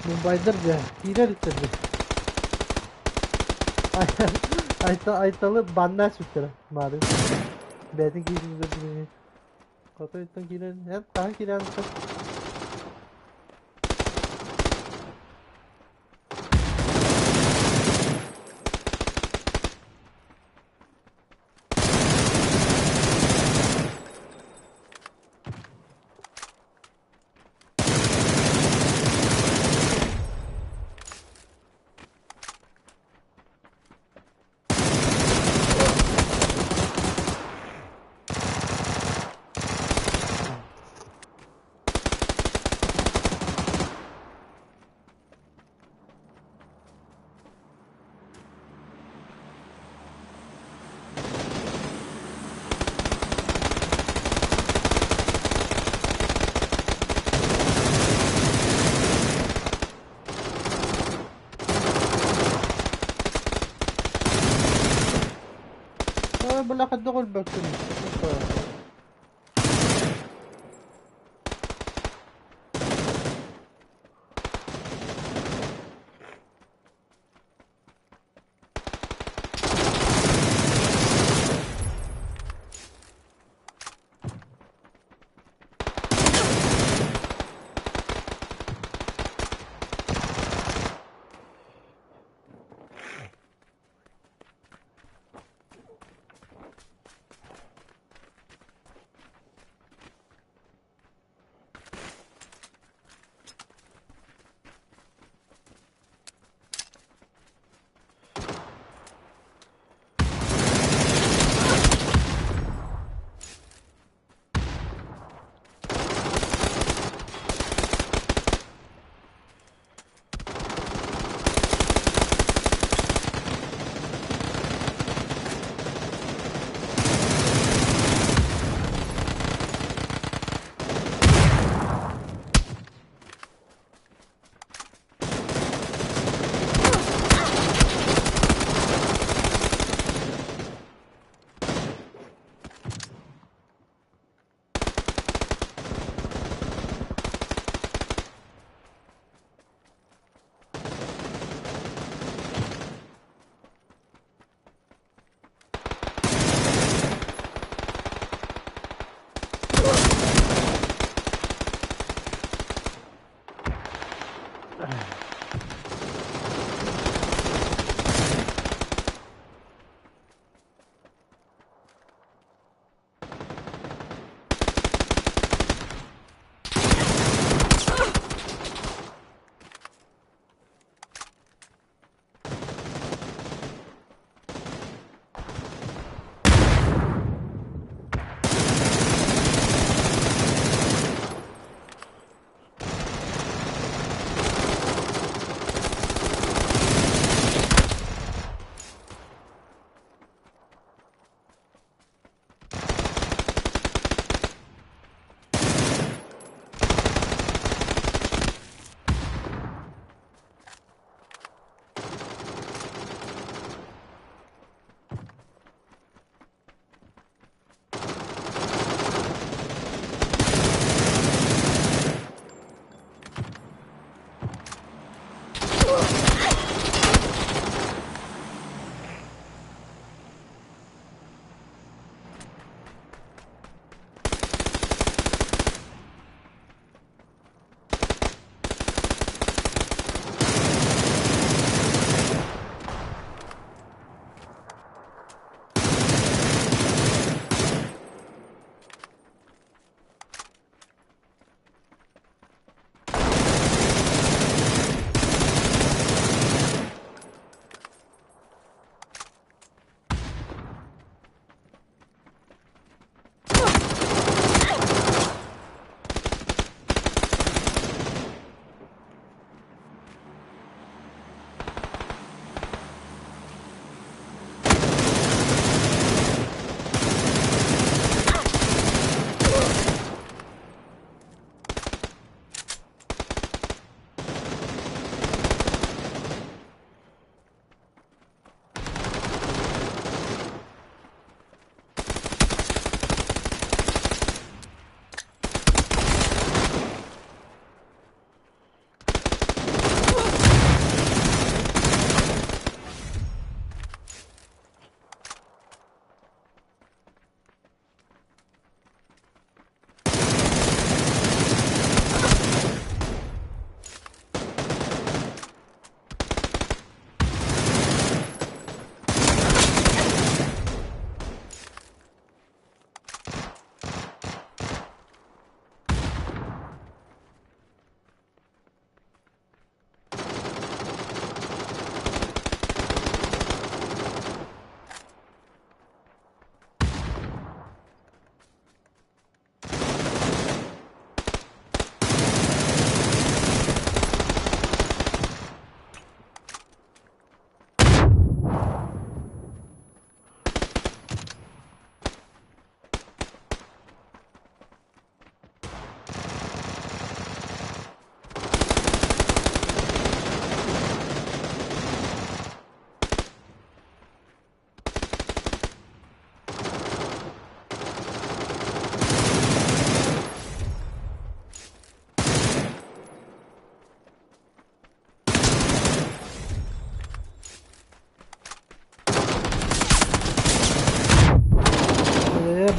Мумбайдар дьэ, киирэр иттэр дьэ. Айталы баннаа сүттэрэ маары. Бэйэтин киирин Хотуйтан киирэн, эн хаһан киирэн Бля, хайдах өлбөккүн?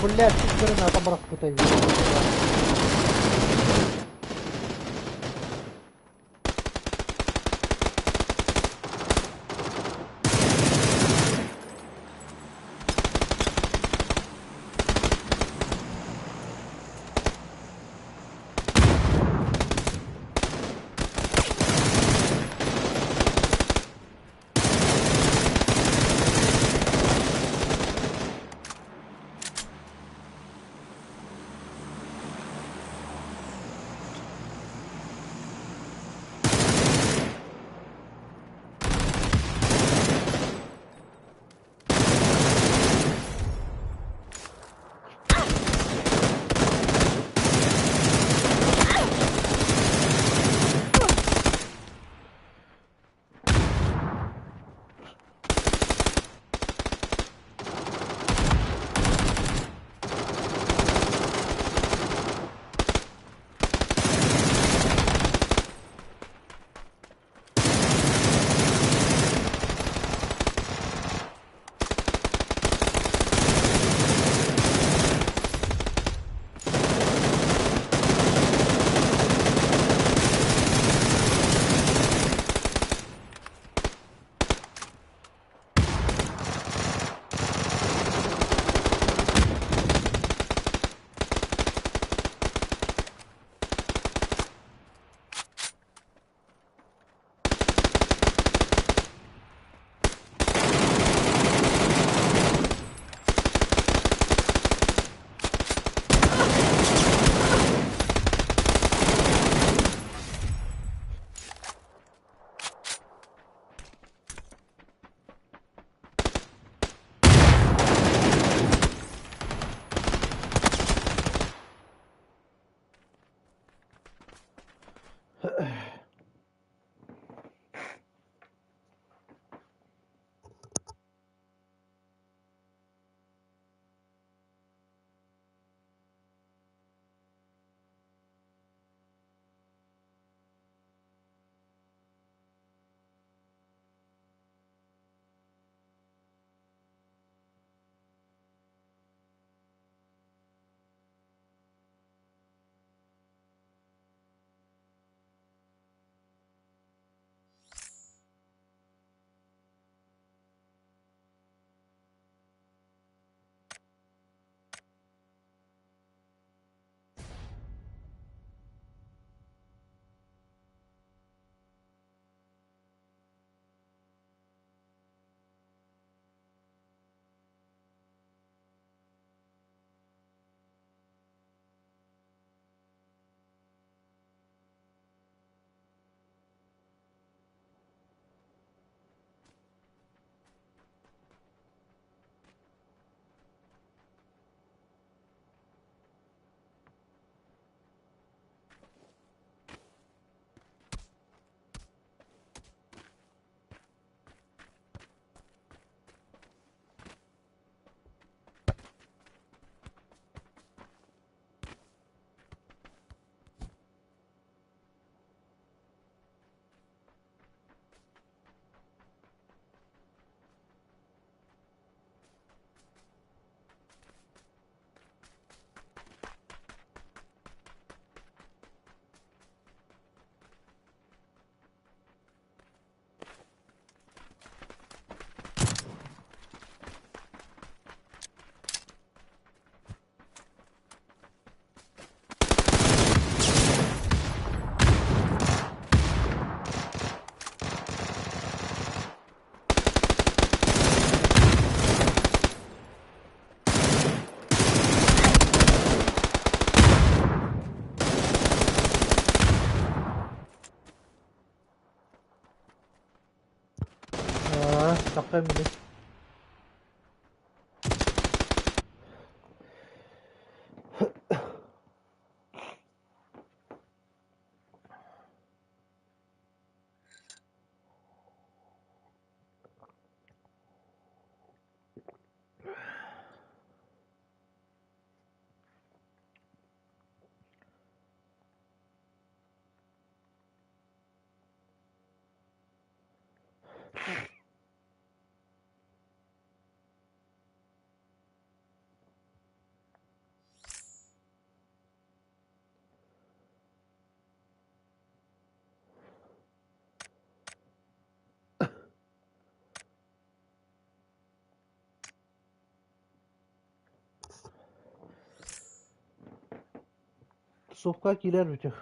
Блядь, граната бырахпытай. Таххам били. Массовка киирэр бүтү.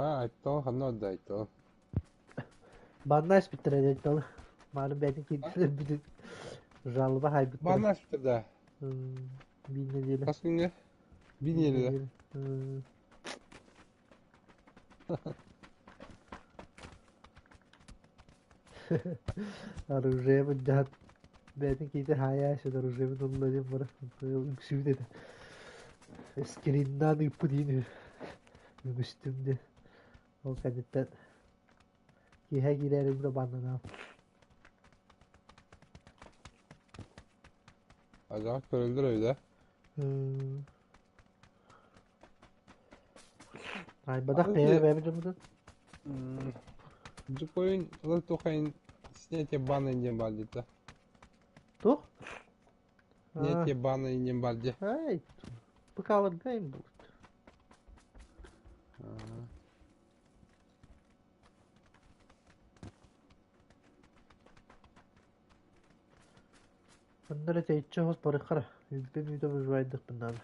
Аа, айттаҕа ханна барда айттаҕа? Банна испиттэрэ диэн Мааны бэйэтин киирдилэр бүтүн жалоба хаайбыттара. Банна испиттэр да? Биир нэдиэлэ. Хас күҥҥэ? Биир нэдиэлэ. Оружие былдьаһан бэйэтин киһитэ хаайаа сөт оружиебын ылла диэн баран үҥсүүт этэ. Скриннаан ыыппыт иһин үһү. Үҥүстүм диэн. Ол кэнниттэн киэһэ киирээри да баннанаам. Ажаҕа көрөллөр эбит ээ. Айбатах бэйэ бэйэбит дьоммутун. Дьукуйун ылар тухайын снятие бана диэн баар диэтэ. Туох? Снятие бана диэн баар дии. Ай, ПК-ларга им будет. Онно эрэ тэйиччи хос барыххара, үлбүм үүтэ выживайдыхпын наада.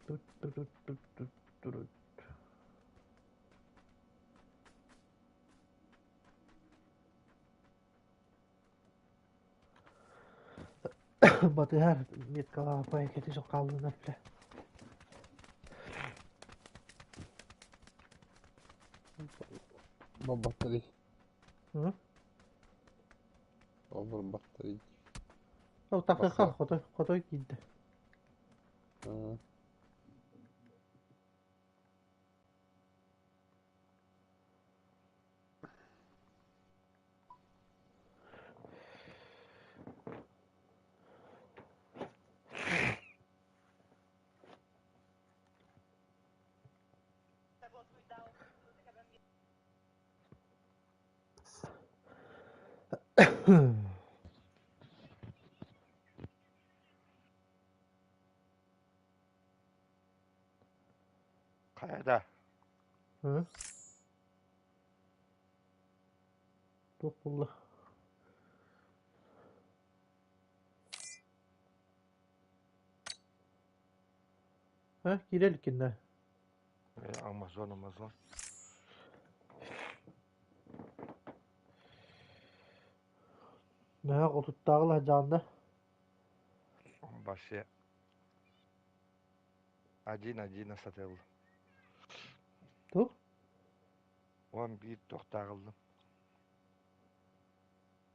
Тут-тут-тут-тут-тут. Батыһар меткалаах кэти хааллынар бile. Бабаттарый. Hı? Обор баттарый. Ол тахыха хотой хотой киирдэ. Хайа да? Hı? Туох буолла? Һа, киирэ иликкин да? Амазон, Амазон. Наһаа отуттааҕы лаһдьаҕын да? Вообще. Один одиннадцать ыллым. Туох? 11 туохтаах ыллым.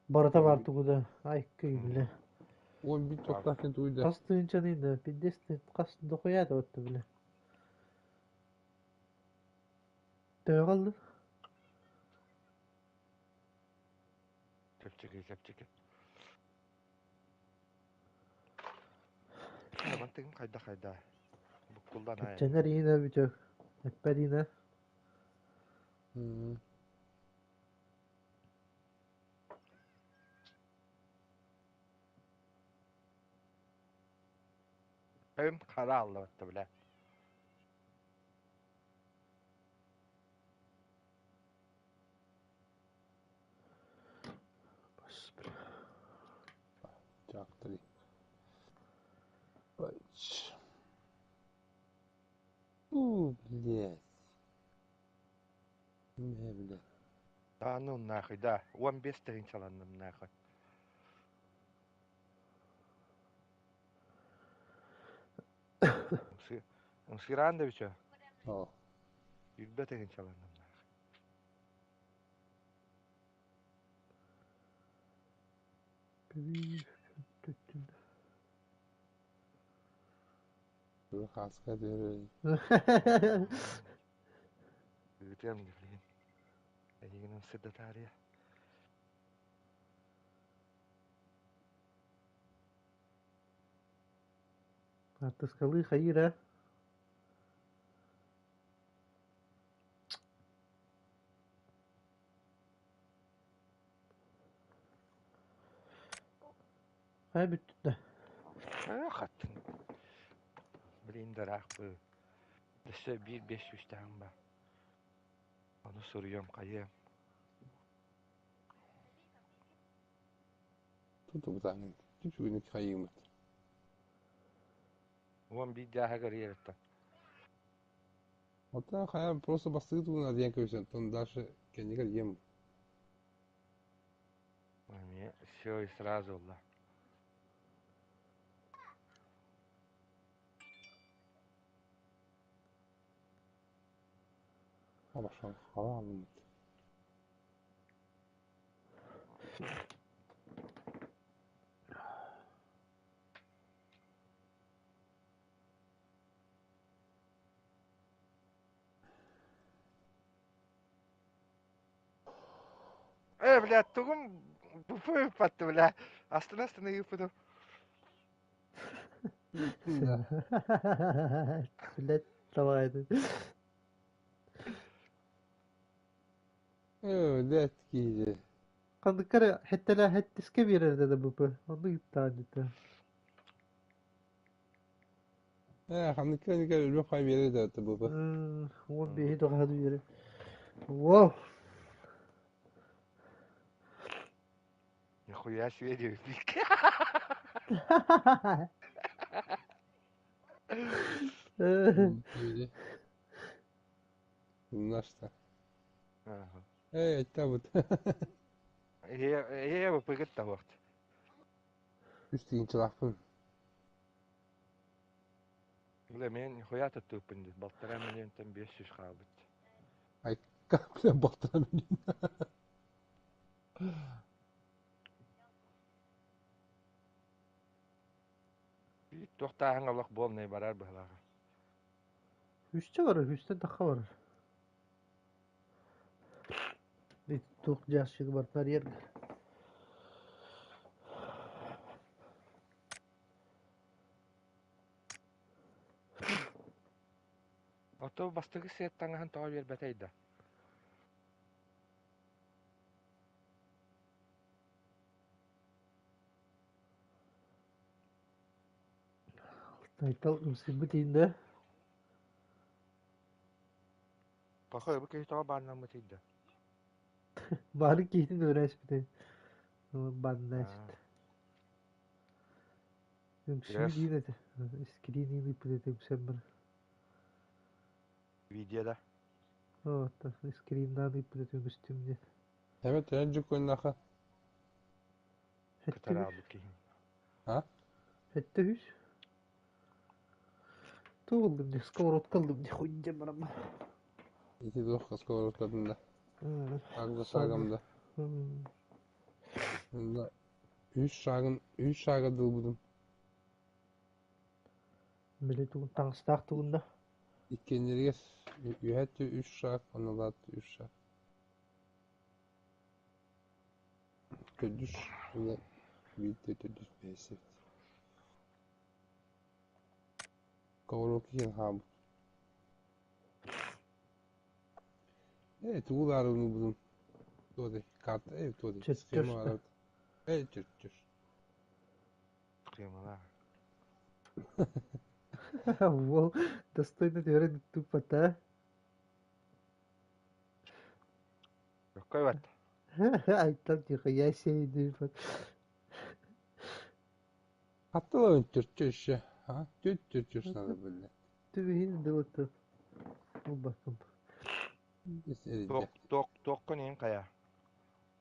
Барыта баар тугу да айкый бile. 11 туохтаах кин тугуй Хас тыһыынчаны да пиздец хас дохуя да отто бile. Төһө ыллын? Чэпчэки, чэпчэки. Мантыгым хайдах хайда? Буккуллан аайа. Чэпчэнэр иинэ бүтүөх. Эппэт иинэ. Эм хара аллабатта бля. Jack 3. Бач. У, блядь. Не, блядь. Да ну нахуй, да. 15 тыһыынчаланным нахуй. Ымсыраан да бичө. О. Үрбэ тыһыынчаланным нахуй. Хаска диэри. Ыытыам билигин. Эйигин ымсырдатаарыйа. Артыскалыы хайыыр ээ? Хайа бүттүт да? Ээ, хаттын. Блин, дыраах быы. Өссө биир биэс сүүстээҕим баар. Ону суруйуом хайыам. Тутубутаҥын. Түчүгүнүк хайыымыт. 11 дьааһыгар иэрэттэн. Оттон хайа просто бастыы тугуна диэн көбүсөн, тон дальше кэннигэр ем. Эмиэ все и сразу ылла. Абашан халаанымыт. Э, блядь, тугум бупу ыыппатты, бля. Астына-астына ыыппытым. Да. Блядь, давай. Э, блядь, киһи. Ханнык хеттеле хеттиске биэрэр да БП. Онну ыыттаан дите. Э, ханнык кэннигэр өлбөх хай биэрэр да бу. 15 тоҕаһы биэрэр. Вау! Нихуя себе диэбиппик. Нашта. Эй, айтабыт. Ээ, быгыт табыахт. Үс тыһыынчалаахпын. Бля, мен нихуя туттууппун дии. Балтараа миллионтан 500 хаалбыт. Айка, бля, балтараа миллион. Биир туохтааһын олох буолнай барар быһалааҕа. Үстэ барар, үстэн тахха барар. Туох дьаасчыгы барытын арыйаргар. Ото бастакы сиэт таҥаһын тоҕо биэрбэтэй да? Айтал ымсыырбыт иһин да Похуй, бу киһи тоҕо бааннаммытый да? Баарын киһитин өлөрөөспүтэ. Баннаачыт. Үҥсүү Yes. диин этэ. Скрин ыыппыт этэ үҥсэн баран. Видео да. Оттон скриннаан ыыппыт этэ үҥүстүм диэн. Эбэ төрөн дьуккуннаха. Сэттэ Кытары үс. албыт киһи. А? 7 үс. Туох ыллым дии, сковородка ыллым дии, хуйдем барамма. Ити туох сковородкатын да. Шаг за шагом да. Да. Үс шагын, үс шага дылбытым. Били тугун таҥастаах тугун да. Иккиэннэригэр үһэттү үс шаг, онулаат үс шаг. Төрдүс, уна биирдэ төрдүс бэйэсэбит. Ковров киһин хаалбыт. Ээ, тугу ылаарыбын ылбытым. Туодай, карта, ээ, туодай, схема Чертеж да. барабыт. Ээ, чертеж. Схемалаах. Уол достойно түһэрэн туппата. Какой вот? Айтал нихуя себе диэбит. Хаттылабын чертеж, а? Түт чертеж надо было. Түбүһүн дылыты. Булбаккын. Туох туох туоххун иһин хайа?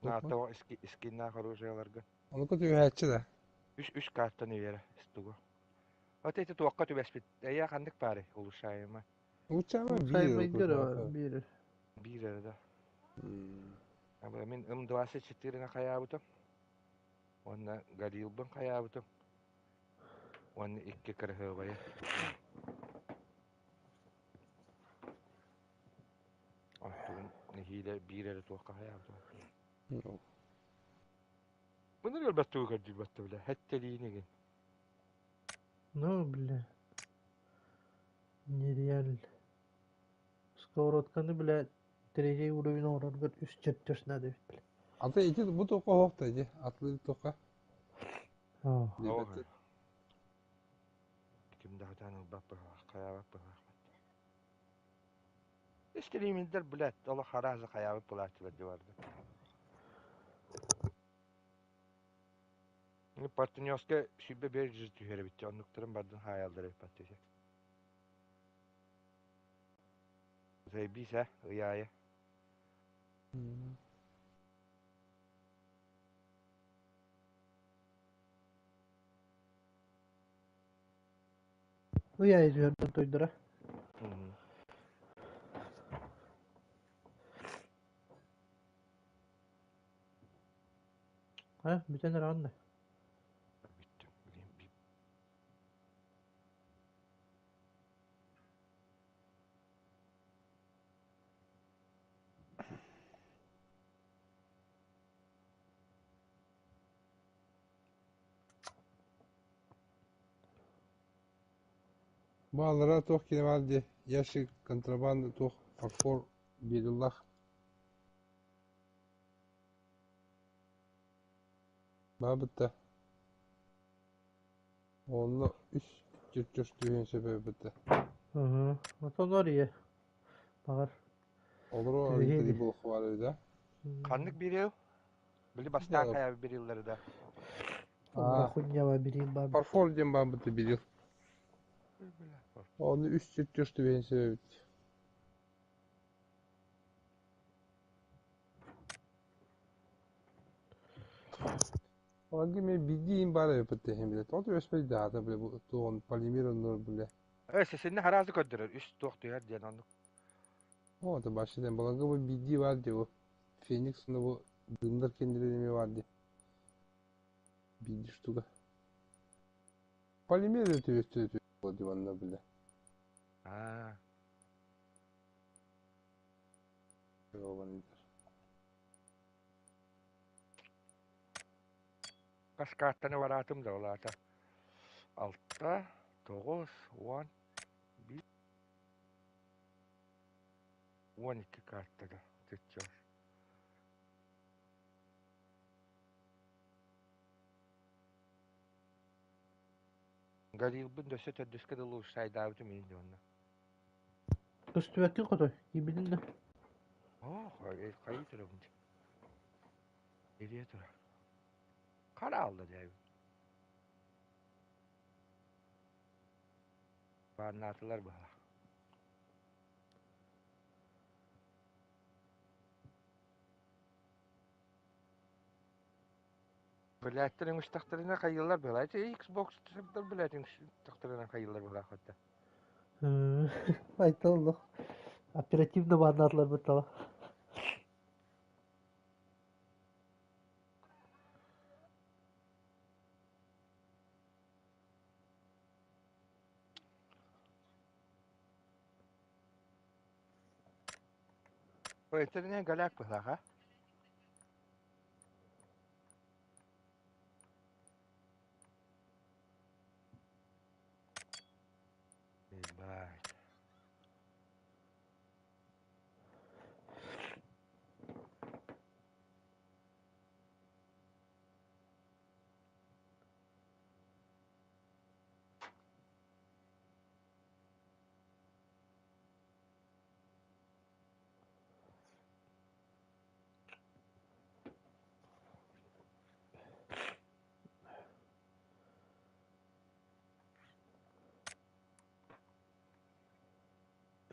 Туох Наата скиннаах оружиеларга. Онука түһээччи да. Үс үс картаны биэрэ стугу. Вот эти туохха түбэспит. Эйэ ханнык баарый улучшаемый? Улучшаемый Улучшаемый биир. Биир эрэ да. Мин М24-ны хайаабытым. Уонна Галилбын хайаабытым. Уонна икки кыраһыабайы. Онтугун нэһиилэ биир эрэ туохха хайаабытым. Мындыр өлбөт тугу көрдүүрбэт бля. Хэттэлиин игин. Ну, бля. Нереально. Сковородканы, бля, третий уровень оҥороргор үс чертеж надо эбит, бля. Ата ити бу туохха оһохто ити атлыы туохха Оо. Ким да хатаан ылбат быһалаах, хайаабат быһалаах. Истириминдер, блядь, олох хараазы хайаабыт булааччылар дьэ барды. Партнерска сүбэ бер түһэр эбит, оннуктарын бардын хаайаллар эбит десе. Заебись, а, ый аайы. Ый аайы түһэрдэн тойдора. А, бүтэн эрэҕин да? Бүттүм. Билим, Баалара туох киһи баар дии, ящик контрабанда туох фарфор биэриллах баабыта. Онно үс чертеж түһүөн сөп эбитэ. Ага. Отон ийэ. Баҕар. Олору арыйтарыы буолуох баар эбит да? Ханнык бириэл? Били бастаан хайа бириллери да. Хуйнява бирин баар. Фарфор диэн баабыта бирил. Оны үс чертеж түһүөн сөп эбит. Оларга мен биирдии баар эбит иһин билет. Ол түбэспэт даата бile бу туон полимер оннор биле. Э, сесинни хараазы көрдөрөр. Үс туох түһэр диэн оннук. О, это башиден балага бу биирдии баар дии бу. Феникс уна бу дымдар кендилер эме бар дии. Биирдии штука. Полимер түбэстэ дии онно биле. Аа. Хас каартаны бараатым да улаата. Алта, тоҕус, уон, биир, 12 каартада чыччар. Галилбын дөссө төрдүскэ дылы ушайдаабытым иһин дьонно. Көстүбэккин хотой, киирбитин да. Оо, хайыы турабын. Илиэ турар. Хараалла дээбит. Бааннаатылар быһалаах. Блядь, үҥүстэхтэринэ хайыылар быһалаа. Ити Xbox блядь, үҥүстэхтэринэ хайыылар быһалаах этэ. Айталлах. Оперативно бааннаатылар быттала. Интернет голяк быһалаах, а?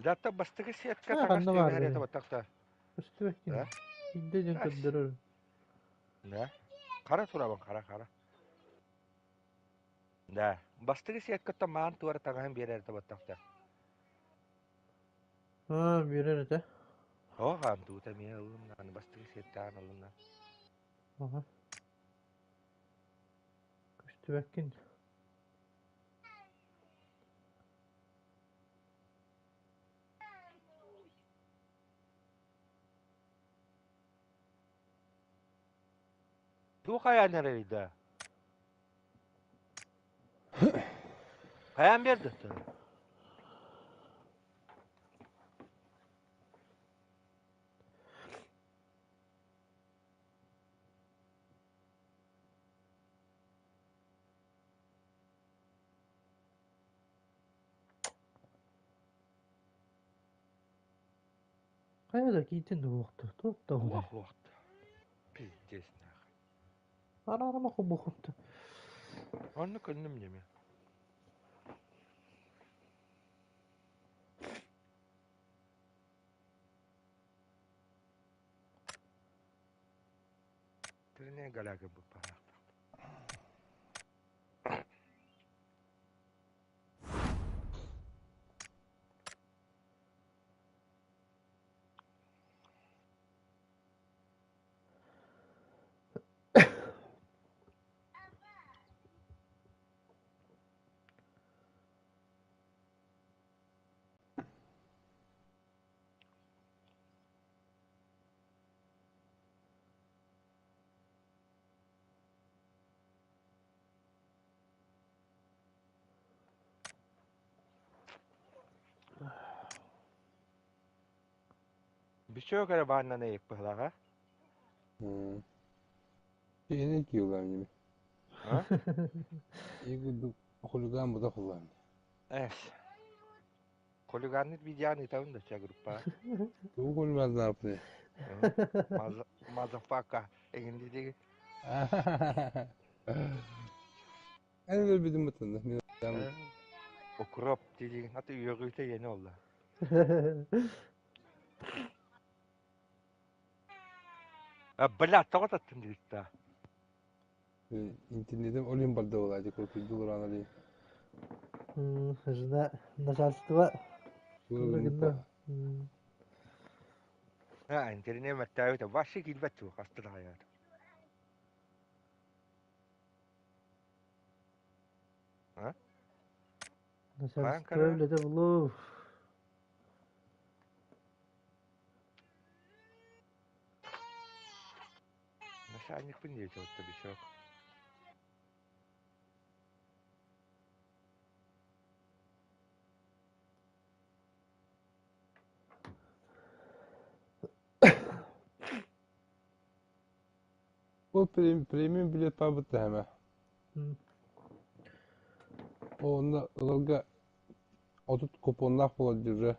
Дата бастакы сетка А, таҥас ханна баар түөһэр били? этэ баттахта. Көстүбэт Да? кини. Инде дьон Ас. көрдөрөр. Да. Хара турабын хара хара. Да. Бастакы сеткаттан маан туора таҥаһын биэрэр этэ баттахта. А, биэрэр этэ. Оо хаан туута эмиэ ыллым даҕаны бастакы сеттаан ыллым да. Аха. Көстүбэккин. Туох хайаан эрэй да? Хайаан биэрдэ? Хайа да киитин да буохта. Туох да Уох уохта. Пиздец нахуй. Араарама хобуохта. Онно көннүм неме. Тренер галяга буппаах. Бичок эрэ бааннан эйик быһылаҕа. Киһини киилэм А? Игу хулиган бута хулан. Эс. Хулиганныт видеоны ыытабын да ча группа. Тугу хулиганнааппыный? Мазафака эҥин диги. Эн өлбүтүм бытында. Мин Укроп диги аты үөҕүүтэ иэнэ олла. Бля, тоҕо таттым диирта. Интернетим олин барда буолааччы курдук уран Жена начальство гынна. А, интернет маттаабыта вообще киирбэт чуо хаста да хайаат. А? Начальство үлэтэ булуу. Начальникпын диэти отто бишок. Ол премиум билет баабыт һэмэ. Онно ыларга 30 купоннаах буолар дьүрэ.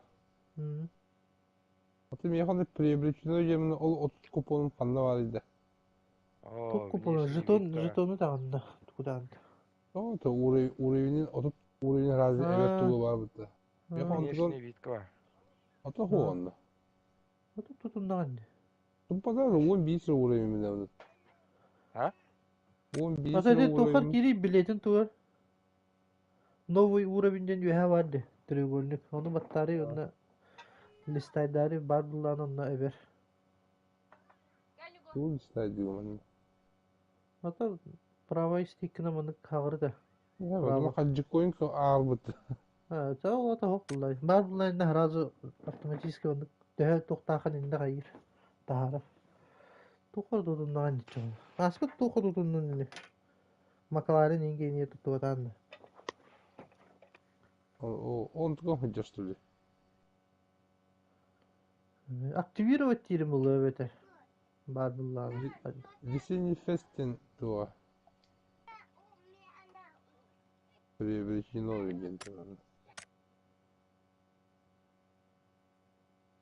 Аты миэхэ онно приобретено диэммин ол 30 купоным ханна баарый да? Туох купона? Жетон, жетону таҕынна. Кудаанта. То уровенин 30 уровень разве эбэр тугу баабыта. Миэхэ онтукан Внешний вид ва. ото хуонна. Ото тутуннаҕын. Туппата 11 уровень А? 11 Ата ити тухар уровень. кири билетин тугар. Новый уровень диэн үөһэ баар дии, треугольник. Ону баттаары уонна листайдаары баар буллаан онно эбэр. Тугу листай диэмэн. Ата правай стиккина маннык хаҕырыта. Право. Хаджикоин аалбыт. А, ол ата хоп буллай. Баар буллайында сразу автоматически оннук төһө туохтаахан иннэ хайыр таһаарар. Туохар тутуннаҕын диччоҕун. Ааспыт туохар тутуннун ини. Макларен ингиэнийэ туттубатаан да. Онтуга сылдьар Активировать диирим буолуо эбэтэр баар буллаҕына. Весенний фестин туо. Приобретено диэн турар.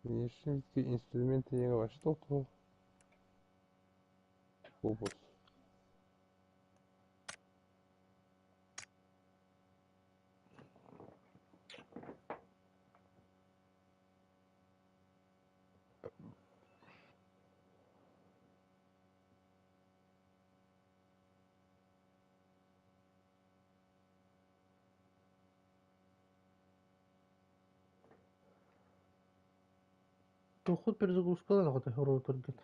Внешние инструменты не во что то. Фокус. Туоххут перезагрузкалаан оҕото роутергыт?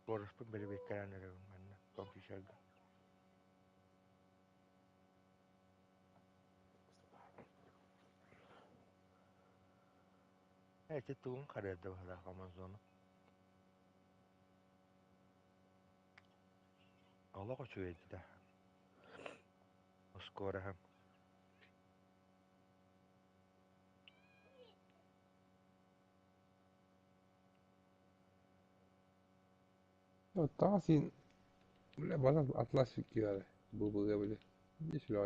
Куораспын бэрэбиэркэлээн эрэбин манна компьютерга. Ити тугун харыарда быһыылаах Амазону. Олох үчүгэй да. Оскуораһым. Таҥас иһин бля базар атлас киирэр бу бля иди сюда.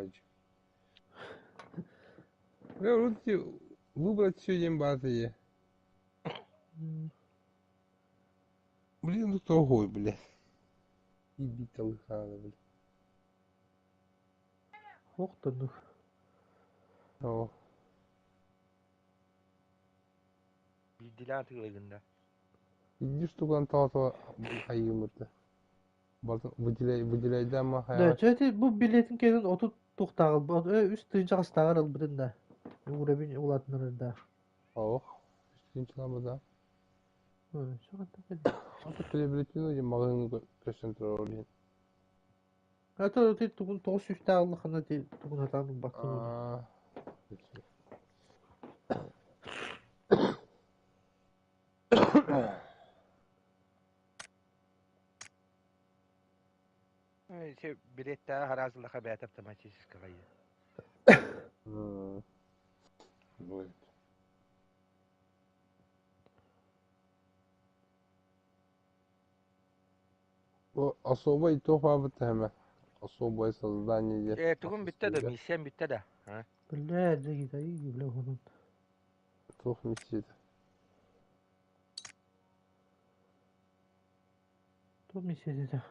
Бля вот выбрать все день базы. Блин, ну того, бля. Ебить алыхана, бля. Ох да О. Биирдиилээн атыылыыгын да? Иди штукан таҕа хайыымыта. Выделяй, выделяйда ма Да, хайа. чэ ити бу билиэтин кэлин 30 туохтааҕыл, үс тыһыынча хастааҕар ылбытын да. Уровень улаатыннарар да. Ох, үс да. Ы, Ата приобретено же маҕаһыыҥҥа көстөн турар ол иһин. Это ти тугун тоҕус сүүстээх ыллаххына ти тугун сатаан ылбаккын. Аа, Ити билиэттээх араас ыллаха бэйэтэ автоматически хайыы. М, Будет. Бу особый туох баабыт тэһэмэ. Особое создание диэн. Э, тугун бүттэ да, миссиям бүттэ да. А? Бля, дьигитай, бля, онон. Туох миссията? Туох миссията?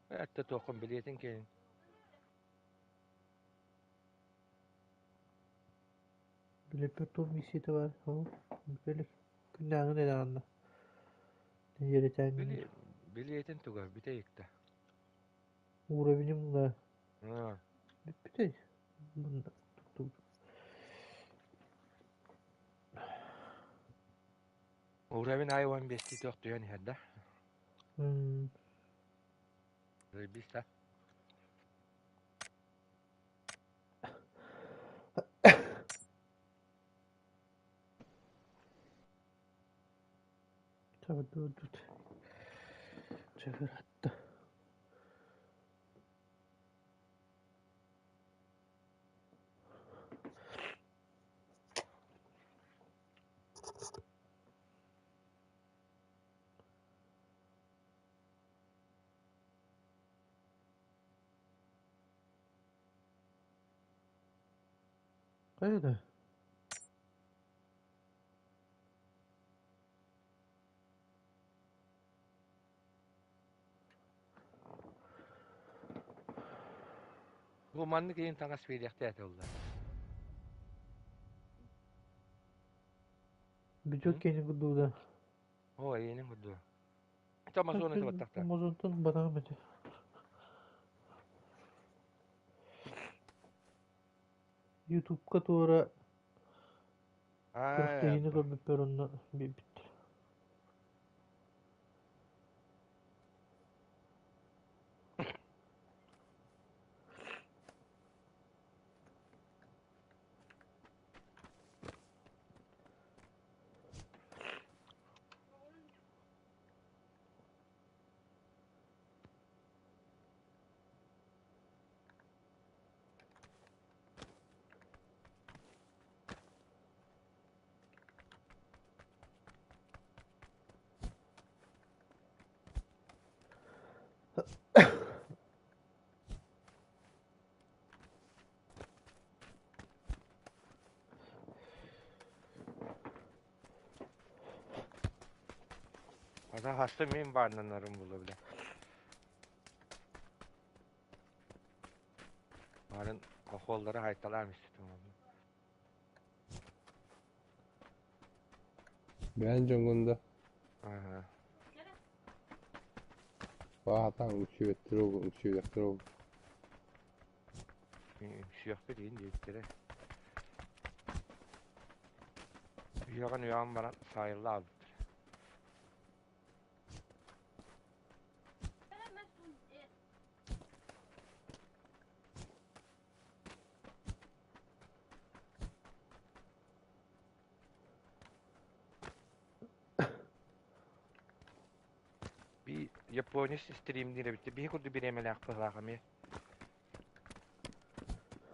Это туоххун билиэтин кэлин. Билэппэр туох миссията бар? Ол, билик. Күннээҕин элэҕинна. Нэдиэлэтээҥҥин. Билиэтин туга бүтэ иктэ. Уровенем да А, бүппүтэй. Мында туттубут. Уровень ай 15 туох түһэн иһэр да? М, Заебись, да? Чабыдыбыт. Чабыратта. Хайда? Бу маннык иһин таҥас биэриэхтэй этэ улла. Бюджет киэнин курдук да. Оо, эйиэнин курдук. Это Амазон это баттахта. Амазонтан батаҕым этэ. Ютубка туора Аа, күрэхтэһиини көрбүппэр онно биэрбит. Ата хаста мин баарнанарым була биле. Баарын хохуоллары хайталаан иститим. Бэйэн дьоҥҥун да Ага. баатаан үксүбэттэр ол үксүбэттэр ол. Үксүөхпүт иһин диэбиттэрэ. Үһүөҕүн үөҕэн баран саайылла хаалбыттар. Би японец стримниир эбит. Биһи курдук бириэмэлээх быһыылаах эмиэ.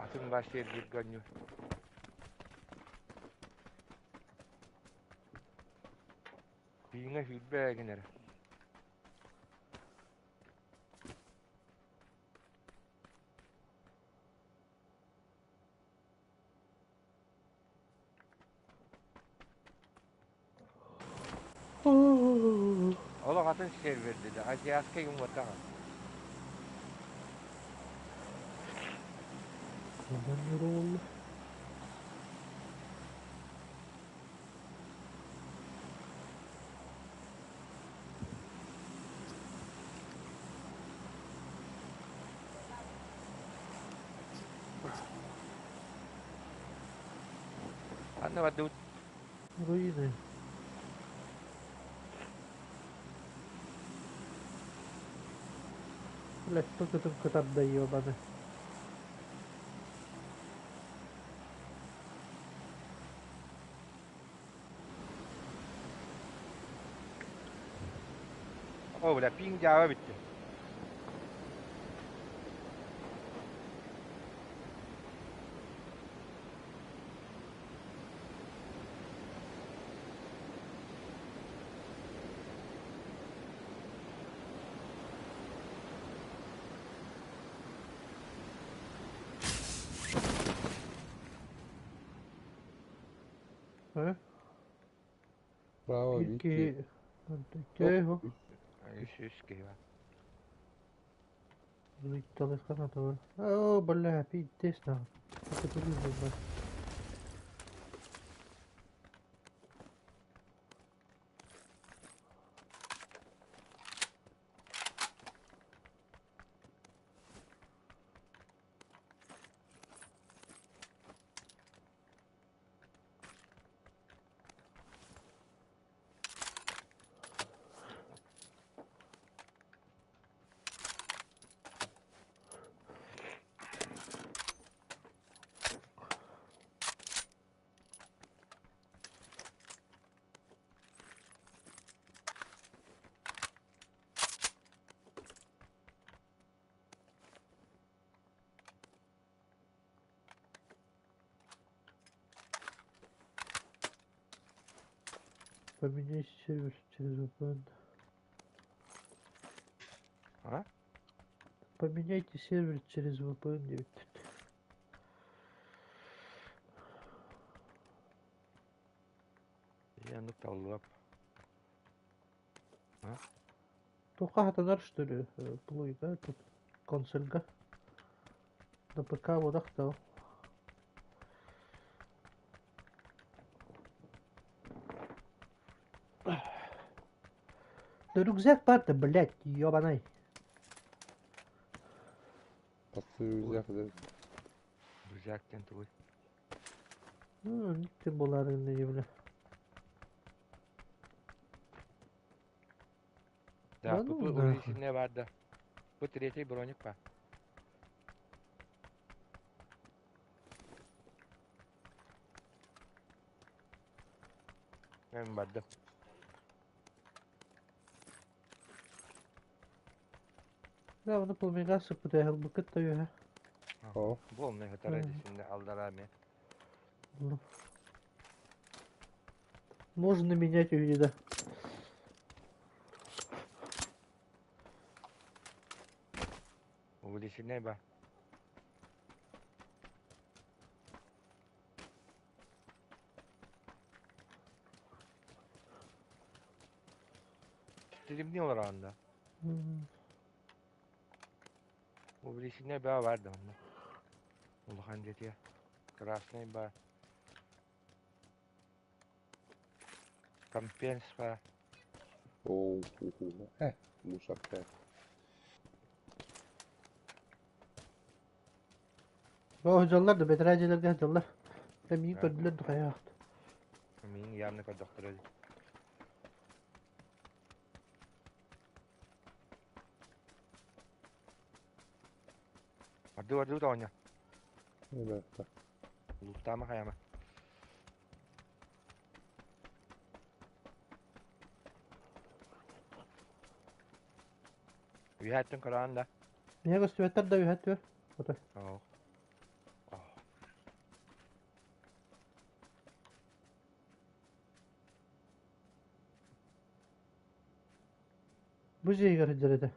Атын баар сиэрдииргэ оонньуур. Түүҥҥэ сүүрбэ гин эрэ. Олох атын сервер деді. Азиатскай гымматаҕа. Ролл. Ханна бардыбыт? Руины. Блядь, только там кытарда ебаны. О, бля, пинг дьааба бүттэ. Э? Браво, Биир Вики. киһи Киһи Үс үс киһи бар. Ыйыталыахха О, бля, пиздец нахуй. Это тугуй Поменяй сервер через VPN. А? Поменяйте сервер через VPN 9. Я ну таллап. Туха хатанар что ли? Плойга тут консольга. На ПК вот ахтал. Да рюкзак бар-то, блядь, ёбаный. Тахсыы рюкзак да. Рюкзак диэн тугуй? Ну, ты буларын бля. Да, Да ну ПП нахуй. увеличенная бар да. Бу третий броник ба. Мен бардым. Да, оны пламегасы пытайыл быкыт та юха. О, Буолмай хатара Мгм. десинде алдара мен. Ну. Можно менять увидеть, да. Увеличенная ба. Стримни олар М. Увеличенная ба бар да онно. Улахан диэтиэ. Красный ба. Компенс ба. о, ху, ху. Э, мусорка. О, дьоллар да, бэтэрээ дьиэлэргэ дьоллар. Эмиий Да. көрдүлэр да хайаахт. Миин явно көрдөхтөрө. Ардыы ардыы тоҕонньо. Ребята. Луктаама хайама. Үһээттэн көрөҕүн да? Миэхэ көстүбэттэр да үһэ түөр. Отой. Оо. Бу дьиэгэр сылдьар этэ.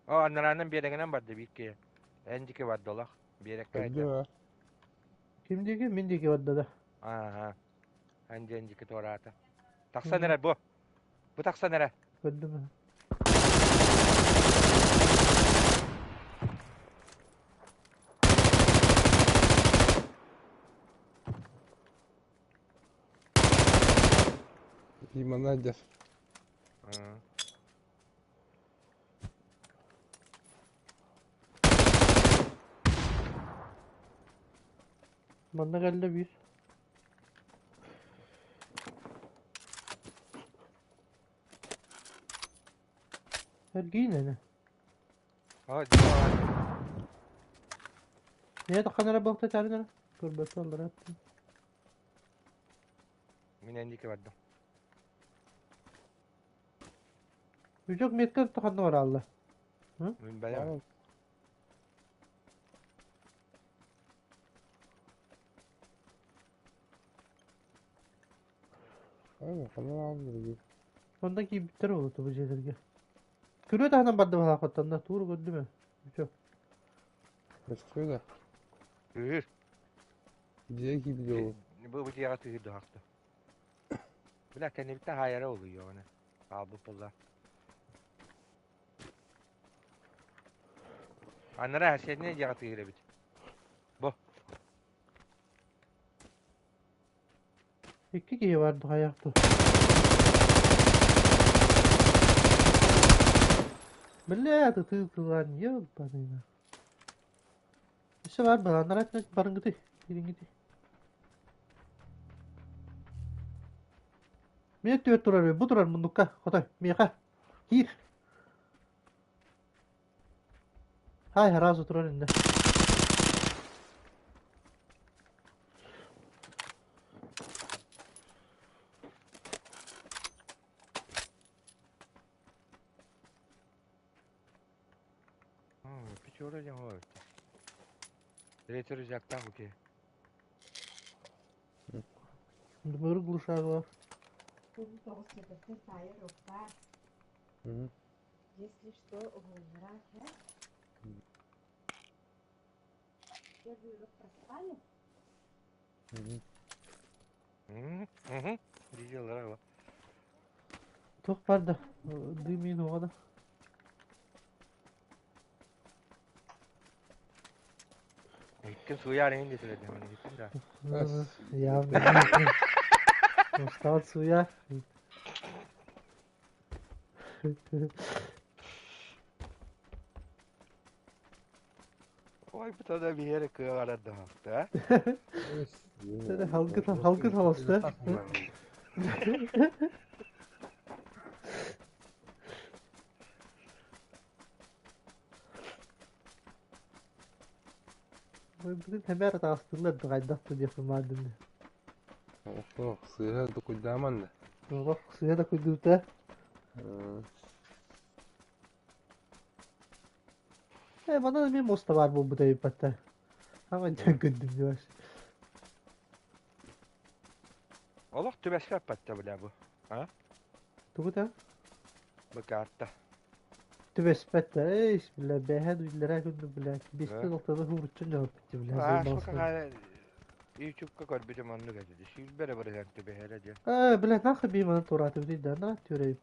О, анараанан биэрэгинэн барда биир киһи. Эн диэки барда олох. Биэрэккэ Көрдүм айда. аа. Ким диэки? Мин диэки барда да. Ааха. Эн диэн диэки туораата. Тахсан эрэр бу. Бу тахсан эрэ. Көрдүм. Имана дьэр. Манна кэллэ биир. Эргиин ene. О, дьиҥ Niye таххан эрэ буолта этэрин эрэ? Көрбөккө оллара эттим. Мин эн диэки бардым. Үчүк метка таханна бараалла. Мин бэйэм. Онда киирбиттэр буолуо бу дьиэлэргэ. Күрүө таһынан барда баһаахаттанна тууру көрдүм ээ. Үчүк. Көстүө да. Тыыр. Дьиэ киирбит ол. Бу бу дьиэҕэ тыыр дохахта. Бля, кэннибиттэн хаайара улуйуоҕуна. Хаалбыт буолла. Анараа сиэннэ дьиэҕэ тыыр эбит. Бу. Икки киһи бар хайахту. Бля, ты тылан ебаный. Өссө бар баланнар барынгыты, ирингити. Мин түөрт турар, бу турар муннукка, хотой, миэхэ, киир. Хай, сразу турар инде. Печора диэн ол эбит. Третий рюкзактаах үтүө. Мыр глушагла. Если что, угуллара Первый урок проспали? Дизеллара Туох бар да, дымин оҕо да. Иккин сууйаар иһин диэтилэр дии, иһиттин да. Явно. Устал суя. Ой, бу да биһиэри кыаҕарар да Халгы халгы таласта. Бүгүн хэмээр таҕыстылар да хайдах да диэх маадын. Ох, сыыһа да куйдааман да. Ох, сыыһа да куйдуута. Э, манан эмиэ муоста баар буолбута эбиппаттар. Аҕа дьон көрдүм дьуос. Олох түбэске аппатта бля бу. А? Тугу да? Бу карта. Түбэспэт да, эй, бля, бэһэ дүллэрэ күндү, бля, биэстэн алтаны хууруччун дьоһуппут, бля, Аа, сука, Ютубка көрбүтүм оннук этэ. Сүүрбэрэ бырыһан түбэһэрэ диэн. Э, бля, нахуй би манан тураатыбытый да, на түөрэ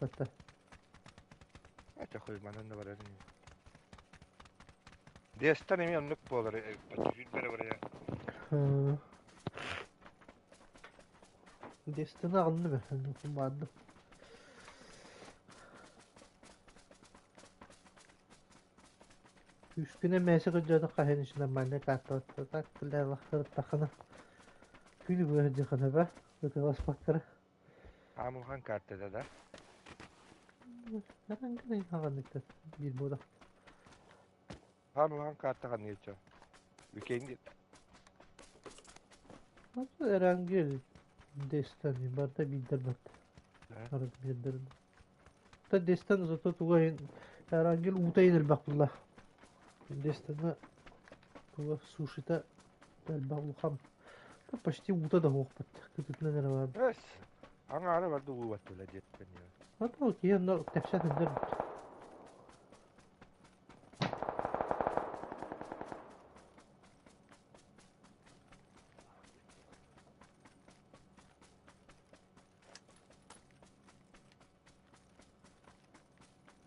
Это хуй манан да барар. Дестан эмиэ оннук буолар сүүрбэрэ бырыһан. Дестаны аҕынным ээ, баардым. Күүскүнэн мээсэ көрдөөтөххө иһин үчүн нормальнай карталар так бля лахтарыттаххына күнү быһа сылдьыаххына ба ытыаласпаккара. Аамылхан картата да. Хаҕанныктар биир буолар. Аамылхан карта ханныгычча. Үкэйин Эрангел Destiny барыта биирдэр барда. Арыт биирдэр. Та Destiny зато туга иһин Эрангел уута иһин элбэх булла. Destiny туга сушита элбэх улахан. Та почти уута да суохпут. Кытытынан эрэ баар. Эс. Аҥаара барда уубаттыла диэттэн. А то киһи онно тэпсэ сылдьар.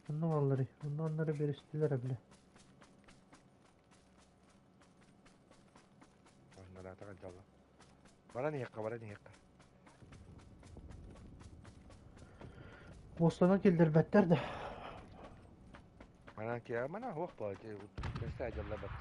Онно баалларый, онно оннору биэристилэр эбилэ. Оннораатаҕа дьалла. Баран иһиэххэ, баран иһиэххэ. Муостанан киллэрбэттэр да. Манан киһи манан суох буолар кэсээ дьалла бар.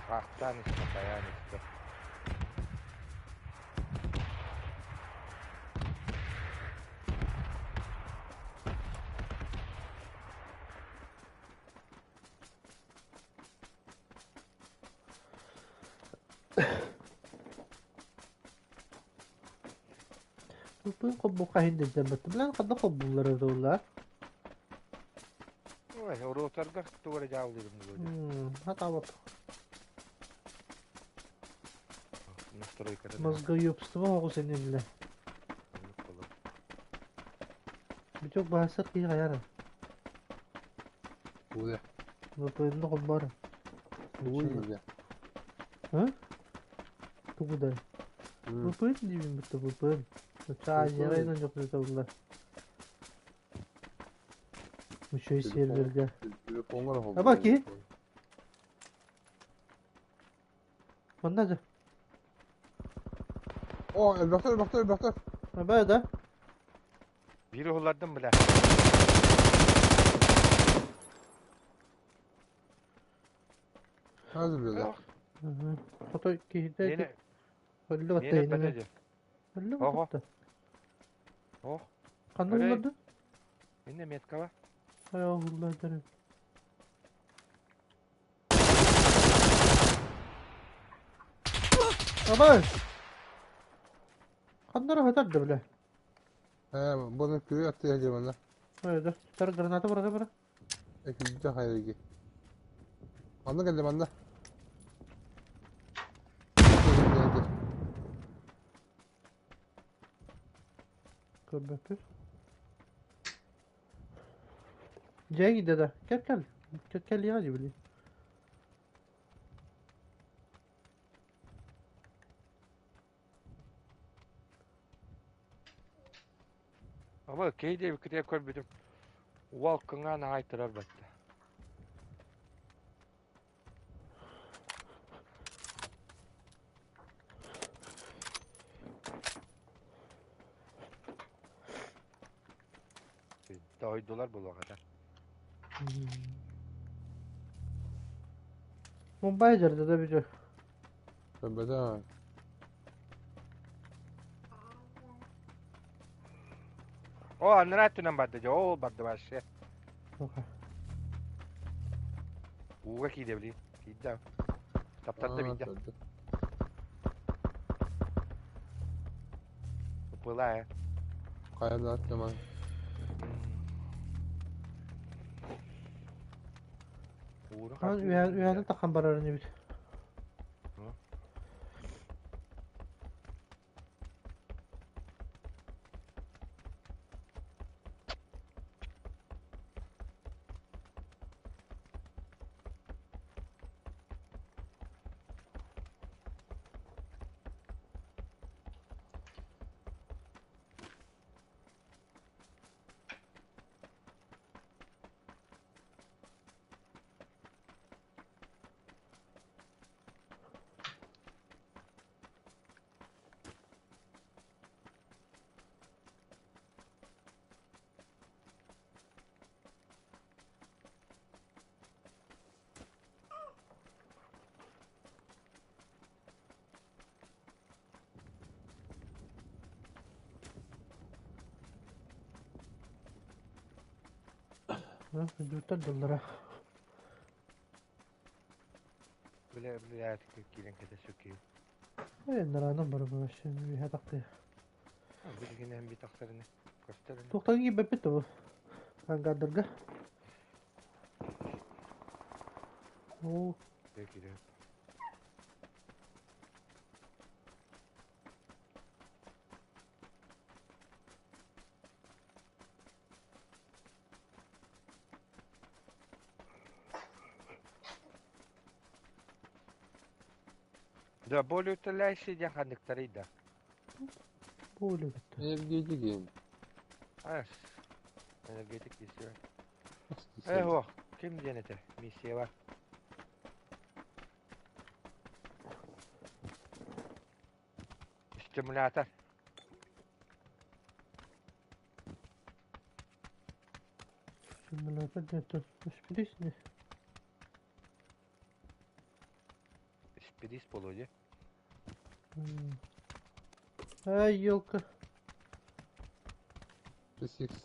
Саахтаан истэ, хайаан истэ. Туппун холбуохха иһин дэнтэммэттим. Билэн ханна холбууллар эбитэ буолла? Ой, уруоктарга тугу эрэ дьааллыырым буолуо. Хатаабат. Настройката. Мозгоебство оҕус иниллэ. Бүтүк баасар киһи хайара. Тугу Выпыйынна холбоор. Тугу диибин? А? Тугу да? Выпыйын диибин бутта выпыйын. Азияга дьокуталлар. Үчүгэй сервергэ. Телефоҥҥар Аба киһи. Манна да. О, элбэхтэр, элбэхтэр, элбэхтэр. Аба да. Биир уһуллардым бля. Хазыр бля. Хотой киһитэ Миэнэ өллө миэнэ батта эппэтэ дии. Өллө Оҕо. батта. Ох. Ханна Өрей. буллардын? Инне меткаба. Хайа уһуллардын. Абай! Ханна хатар да бля. Э, бұны күрі атты я манна. Хайда. Тар граната бара бара. Экинчи хайырги. Манна келди манна. Көрбөппүт. Дьэ киирдэ да. Кэл кэл. Кэл кэлиэҕэ дии били. Аба кей диэбиккитигэр көрбүтүм уол кыҥаан аҕай турар батта. Дойдулар булуохата. Мумбай дьарда да бүтү. Көрбөтө. О, анараа өттүнэн барда дьэ, ол барда вообще. Ууга киирдэ били. Киирдэ. Таптарда биирдэ. Была э. Хайа аттаман. Ууну Үһәне тахан барарын эбит. Дьуттар дыллара. Бля, бля, киирэн кэтэ сүккүү. Нараанан барабын вообще үөһэ тахтыы. Билигин эн би тахсарыны көстөрүнэ. Туохтан киирбэппит да бу ангардарга. Оо, Киирэ. Да, более утоляющий диэн ханныктарый да? Более бүттэ. Энергетик им. Ас. Энергетик миссия. Э, ох, ким диэн этэ? Миссия бар. Стимулятор. Стимулятор диэн испирис не? Испирис буолуо дии. Ай, елка. Сикс.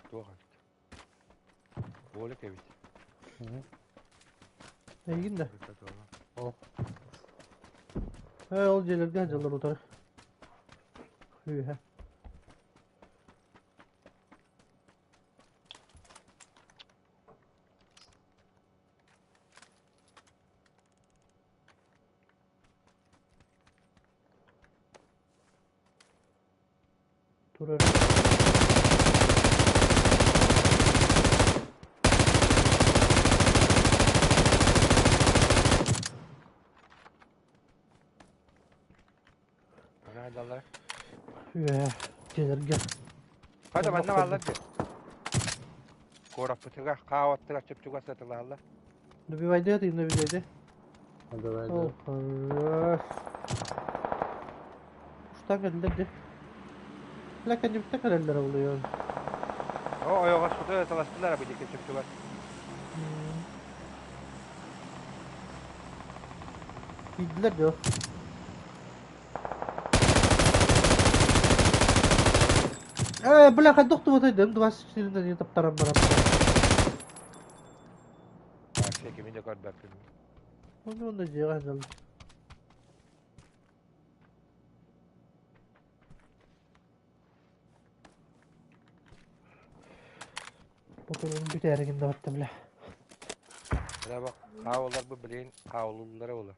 Туох эбит. Буолук эбит. Эйигин да. О. Э, ол дьиэлэргэ сылдьаллар утары. Үөһэ. Турар. Анаадалар. Үөһэ дьиэлэргэ. Хата манна бааллар дии. Куораппытыгар хааваттыгар чөпчүгас сатылааллар. Добивайдыга тыынна билэйди. Давай, О, хорош. Уштан кэллэр дии. Бля, кэннибиттэн кэлэллэр олуйон. О, ойоҕос куту таластылар бу диэки чөпчүгас. Киирдилэр дуо? Э, бля, хайдах тубатай дым, 24-ден таптаран баран. Вообще кими да көрбөппүн. Оны онно дьиэҕэ сылдьаллар. Ботурун бүтээригин да барта бля. Бля бак хааллар бу билин хааллара була.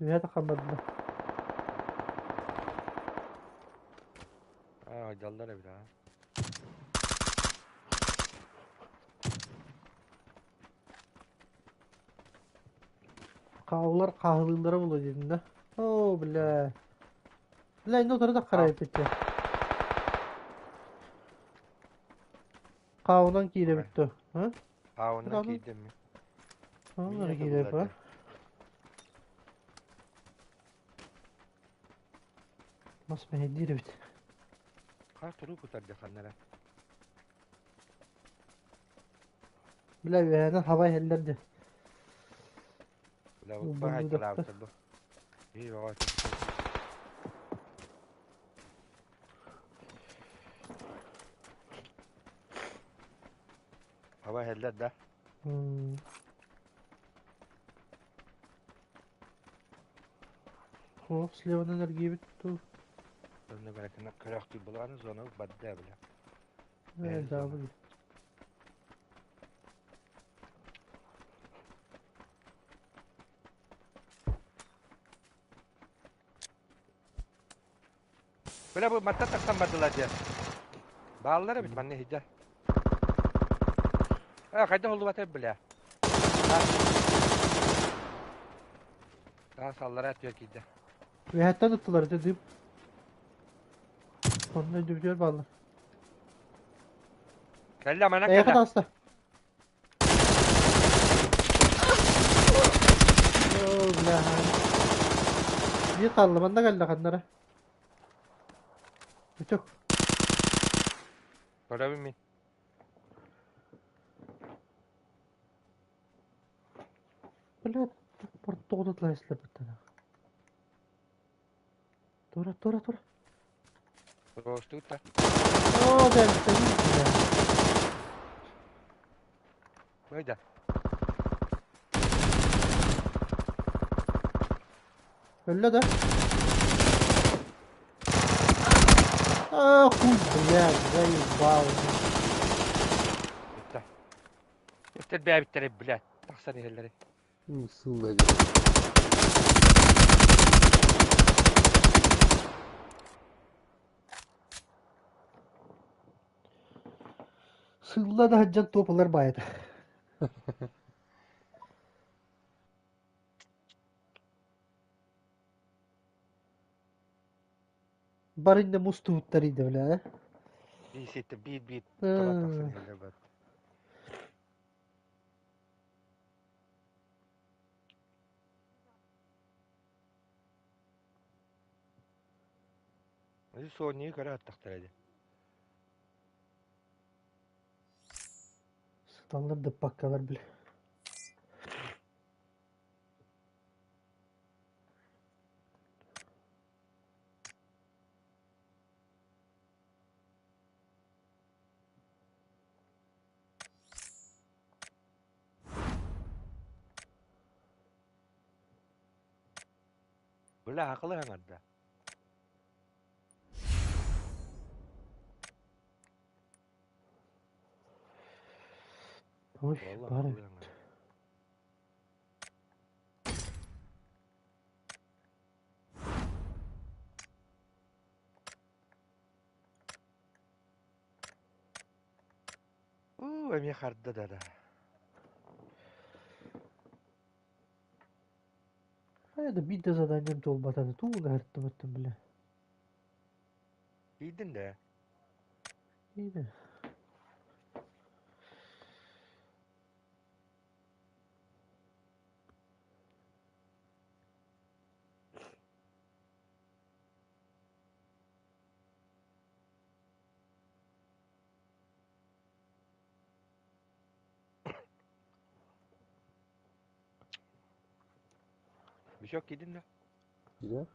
Үһэ тахаммадылар. Аа, дьаллар эбит аа. Хааллар хааһылыыллара буолуо диэтин да. Оо, бля. Бля, инде утары да харайыппыт Хаунан киирэбит дуо? А? Хаунан киирдим мин. Хаунан киирэбит ба? Мас мэһэйдиир эбит. Хаар туруу кутар ханнара. Бля, үөһэнэн хаба иһэллэр дии. Бля, баһайталаабыттар бу. Ии, баҕа. Хаба иһэллэр да? Хоп, слеванан эргийбит туу. Онно баракына көрөөхтүү булааны зона бадда бля. Э, дьаабы. Бля бу матта тахсан бардылар дьэ. Бааллар эбит манна иһдэ. Э, хайдах оллубатай бля. Таас аллара түөр киирдэ. Үөһэттэн ыттылар ити дым. Онно өйдөбүтүгэр бааллар. Кэллэ манан Эйиэхэ кэллэ. таҕыста. Оо, бля. Биир хаалла, манна кэллэ ханнара. Өтөх. Көрөбүн мин. Блядь, тоҕо Тура, тура, тура. Роостуут да. Оо, бля. Быйда. Өллө да? А, хуй, блядь, заебал. Бүттэ. Эптэр бэйэбиттэрэ, блядь. Тахсан иһэллэри. Сылла дии. Сылла да сылдьан туоп ылар баайата. Барынна мустубуттар иде бля. Биир ситтэ биир-биир тура тахсан иһэллэр бат. Сонньуйу көрө аттахтара дии. Сыталлар да паккалар бля. Бля, акылы хаҥарда. Ой, Валлах бары. акылы хаҥарда. Уу, эмиэ харда да да. Хайа да биир да заданием туолбатата туу ыһыртыбыттым бля. Киирдин да. Иде. Бишок киирдин да. Киирэ.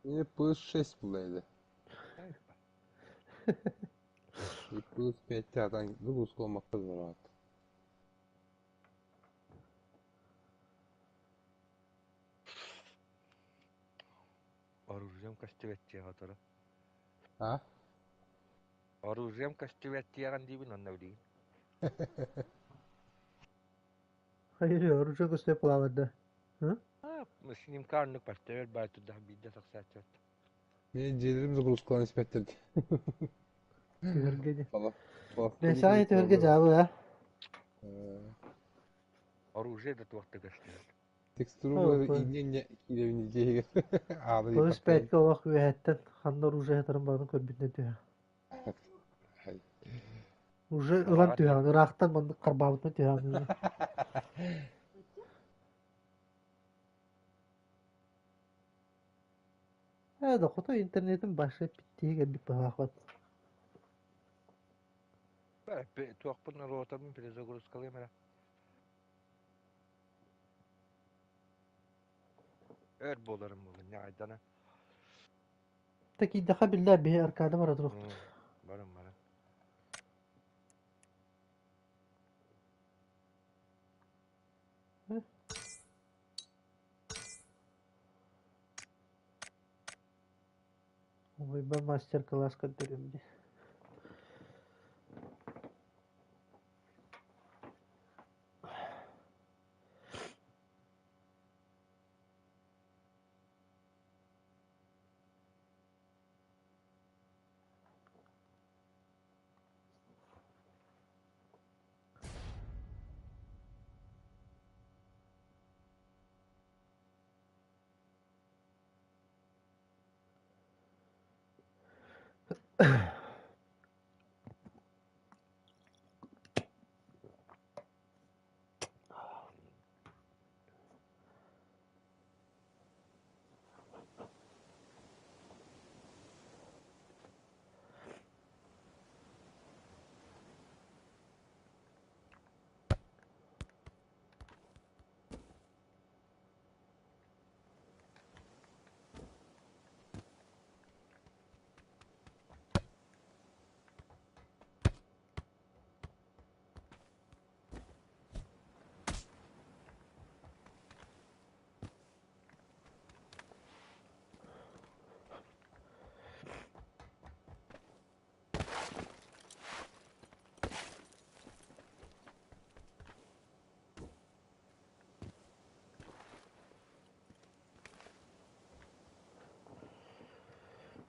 Yine PS6 булла PS5 атан выгрузка olmakta rahat. Оружием көстүбэт диэҕэ А? Оружием көстүбэт диэҕин диибин онно билигин. Hayır, оружие көстө плавады. Hı? Снимкаҕа оннук бастыыр баар турдах биирдэ тахсааччы. Мен дьиэлэрим загрузкалаан испэттэр дии. Түһэргэ. Бала. Несаай түһэргэ жаабы а. Оружие да туох да көстүбэт. Текстура инне кииребин дьиэһигэр. Аалы Плюс 5 олох үөһэттэн ханна оружие хатарын барын көрбүтүнэ түһэ. Уже ылан түһэҕин, ыраахтан маннык харбаабытына түһэҕин. Ээ да хоту интернетин башы питтиһи кэлбит быһаахпат. Туохпун роутабын перезагрузкалыам эрэ. Өр буоларым буолуо ньаҕайдана. Такийдэхэ биллэр биһи аркада бара туруохпут. Барым барым. Ойбон мастер-класс көрдөрүм дии.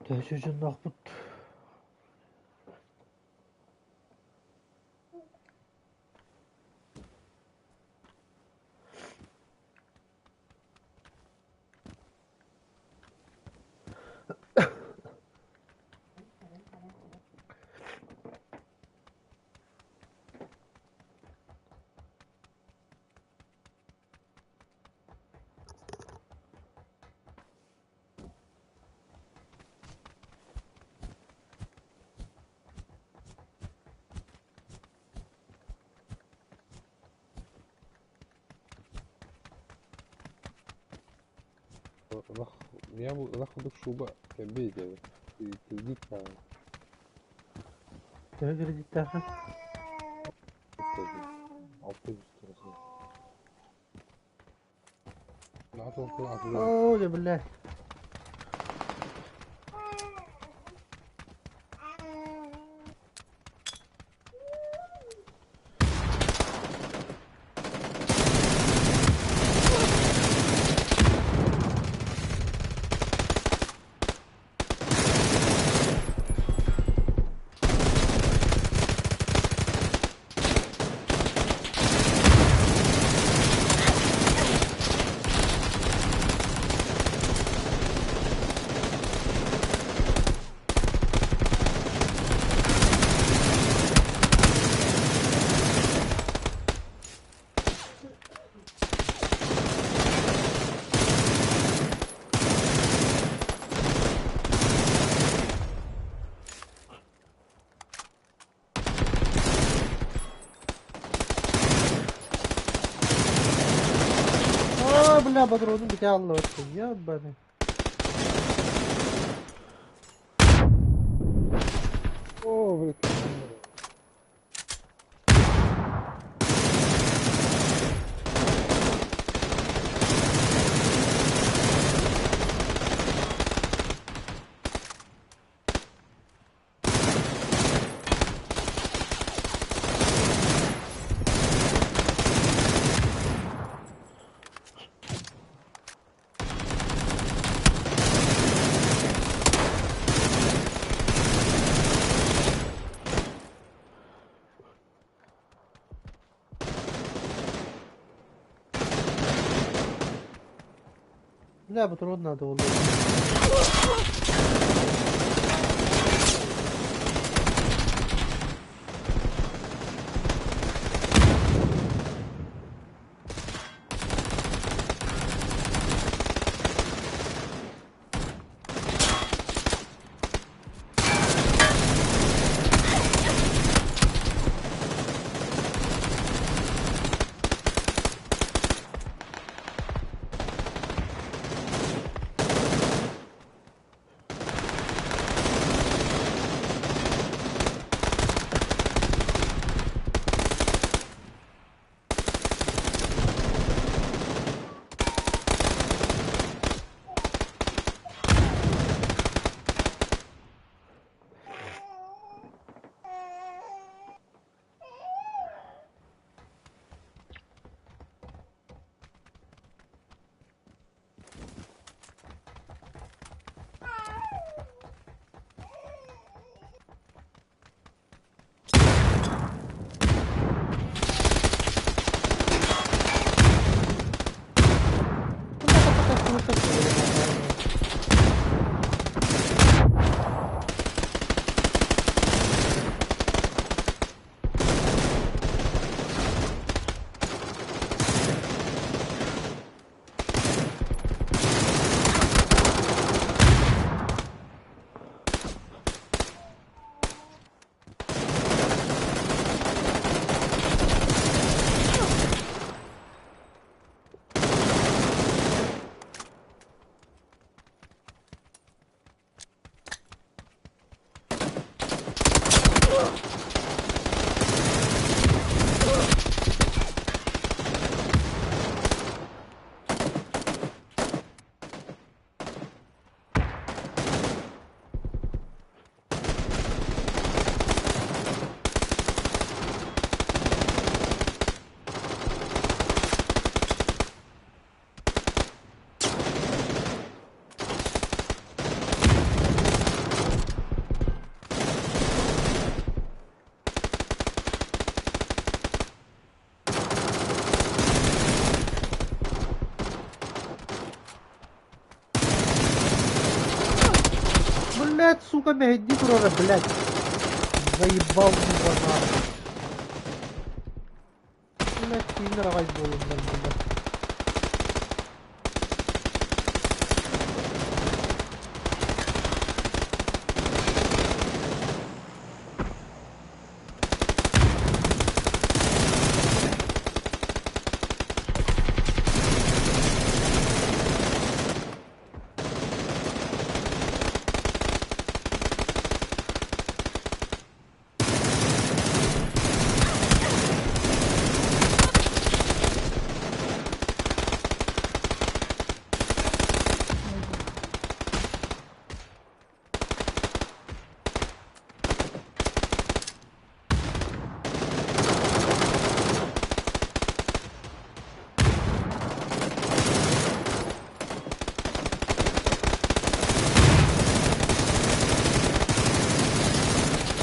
Төһө дьонноохпут? Ынах, я бу ынах курдук шуба кэлбит этэ. Кредит даҕаны. Төһө кредиттээххин? 600 Наҕа. Оо, дьэ биллээ. Аа, бля, патронум бүтэ аллыбыт. Ебаный. Оо, блядь. Бля, патрон надо было. сука, мэһэйдии турара, блядь? Заебал нахуй. Блядь, тиинэр аҕай буолуннар буолла.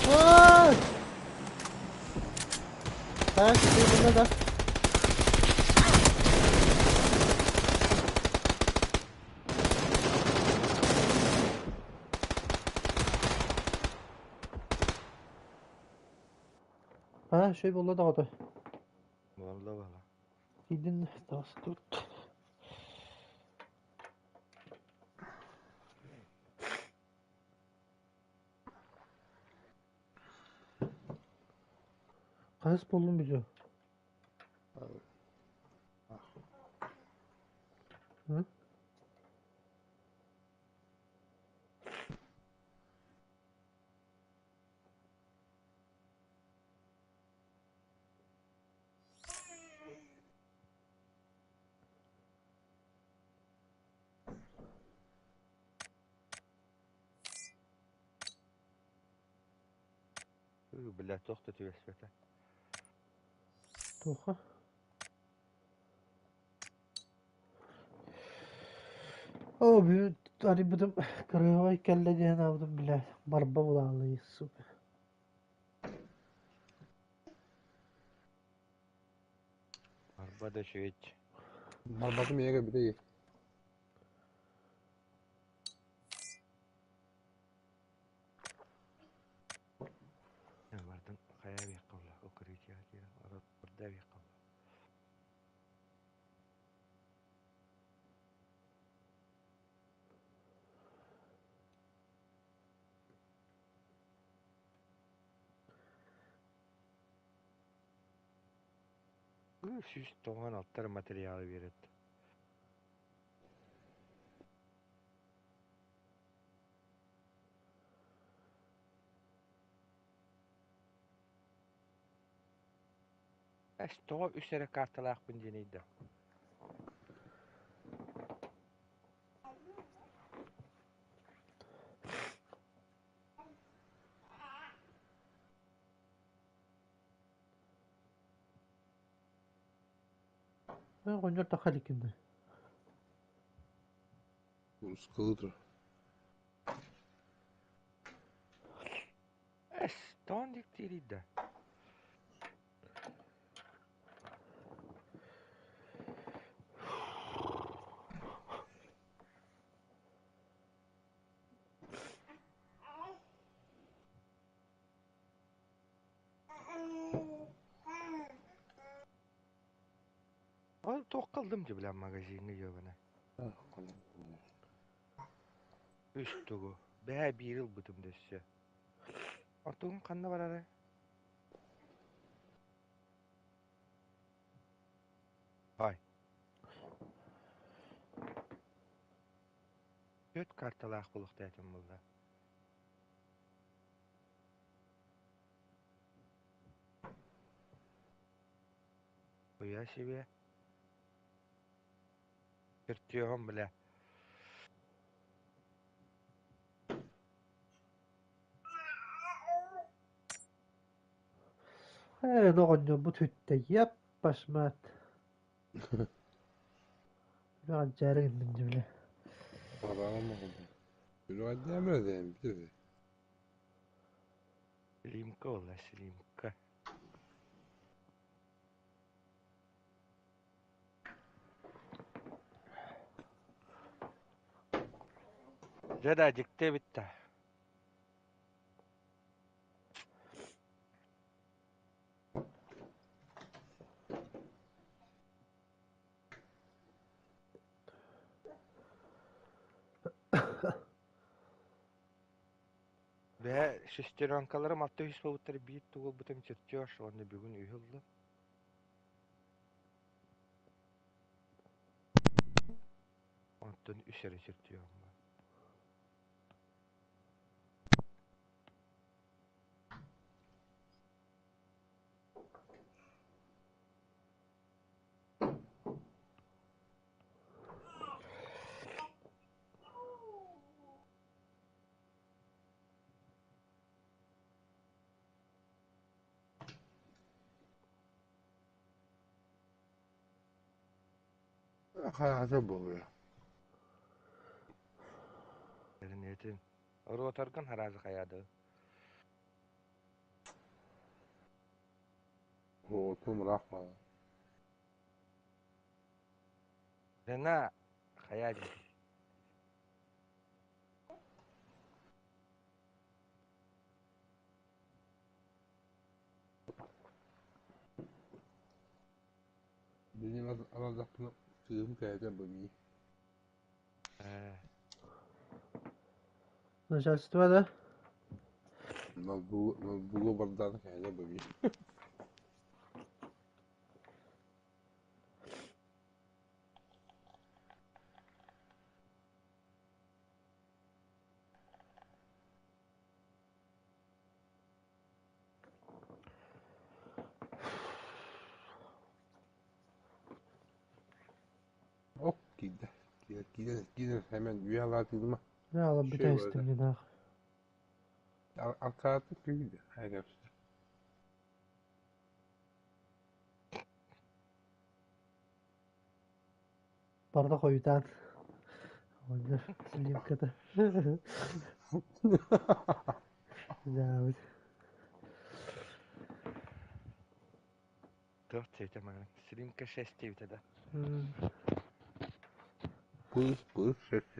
Ой! Так, ты да. Ha şey bulla даҕаны. Буолла буолла. Тиийдин таҕыстыбыт. Хаһыс буоллум билиэм. Ы? Ыы, бля, туох да түбэспэтэ. Туохха? Оо, бүгүн арыйбытым кырыабай кэллэ диэн аабытым бля, барба булааллый, сука. Барба да үчүгэйч. Барбатым ийэгэ бүтэ Бардым хайа эбиэххэ буолла, укрытие киирэн барда эбиэххэ буолла. 196 эрэ материалы биэрэт. Эс, тоҕо үс эрэ карталаахпын диэний да? Оҕонньор тахха иликкин дуу? Скалы тур. Эс, тоҕо диктиирий да? Ол туохха ыллым дии бля магазиҥҥа дьиэбинэ. Үс тугу, бэһээ биири ылбытым да өссө. Онтугуҥ ханна барарый? Ай. Түөрт карталаах буолуохтаах буолла. Хуя себе. Чертеһом, бля. Ээ, оҕонньорбут сүттэ, еппашмат. Дьээрэ гынным дии бile. Слимка буолла, слимка. Дьэ да, дьикти эбит да. Шестеренкаларым алта үс буолбуттар, биир тугулбутум чертеж уонна бүгүн үһү ыллым. Онтон үс эрэ чертежым баар. Хайата буолуо. Этин Оруотаргын хараазы хайаады. Оотум ыраах баар. Жена хайаа дии. Билигин араардахпына кыыһым кэһэтэ бу Ээ, Начальство да? Ноутбугу бардаан кэһэтэ бу Ок киирдэ. Киирэр, киирэр, киирэр. Hemen üye алаатыылыма. Ne alan bir Şey tane var istemli daha. Аркааты күүдэ. Хайда. Барда хойутаан. Оҕонньор сливката. Дьаабыт. Туох диэтэ маҥан? Слимка шесть диэбитэ да. Пыс, пыс, шесть.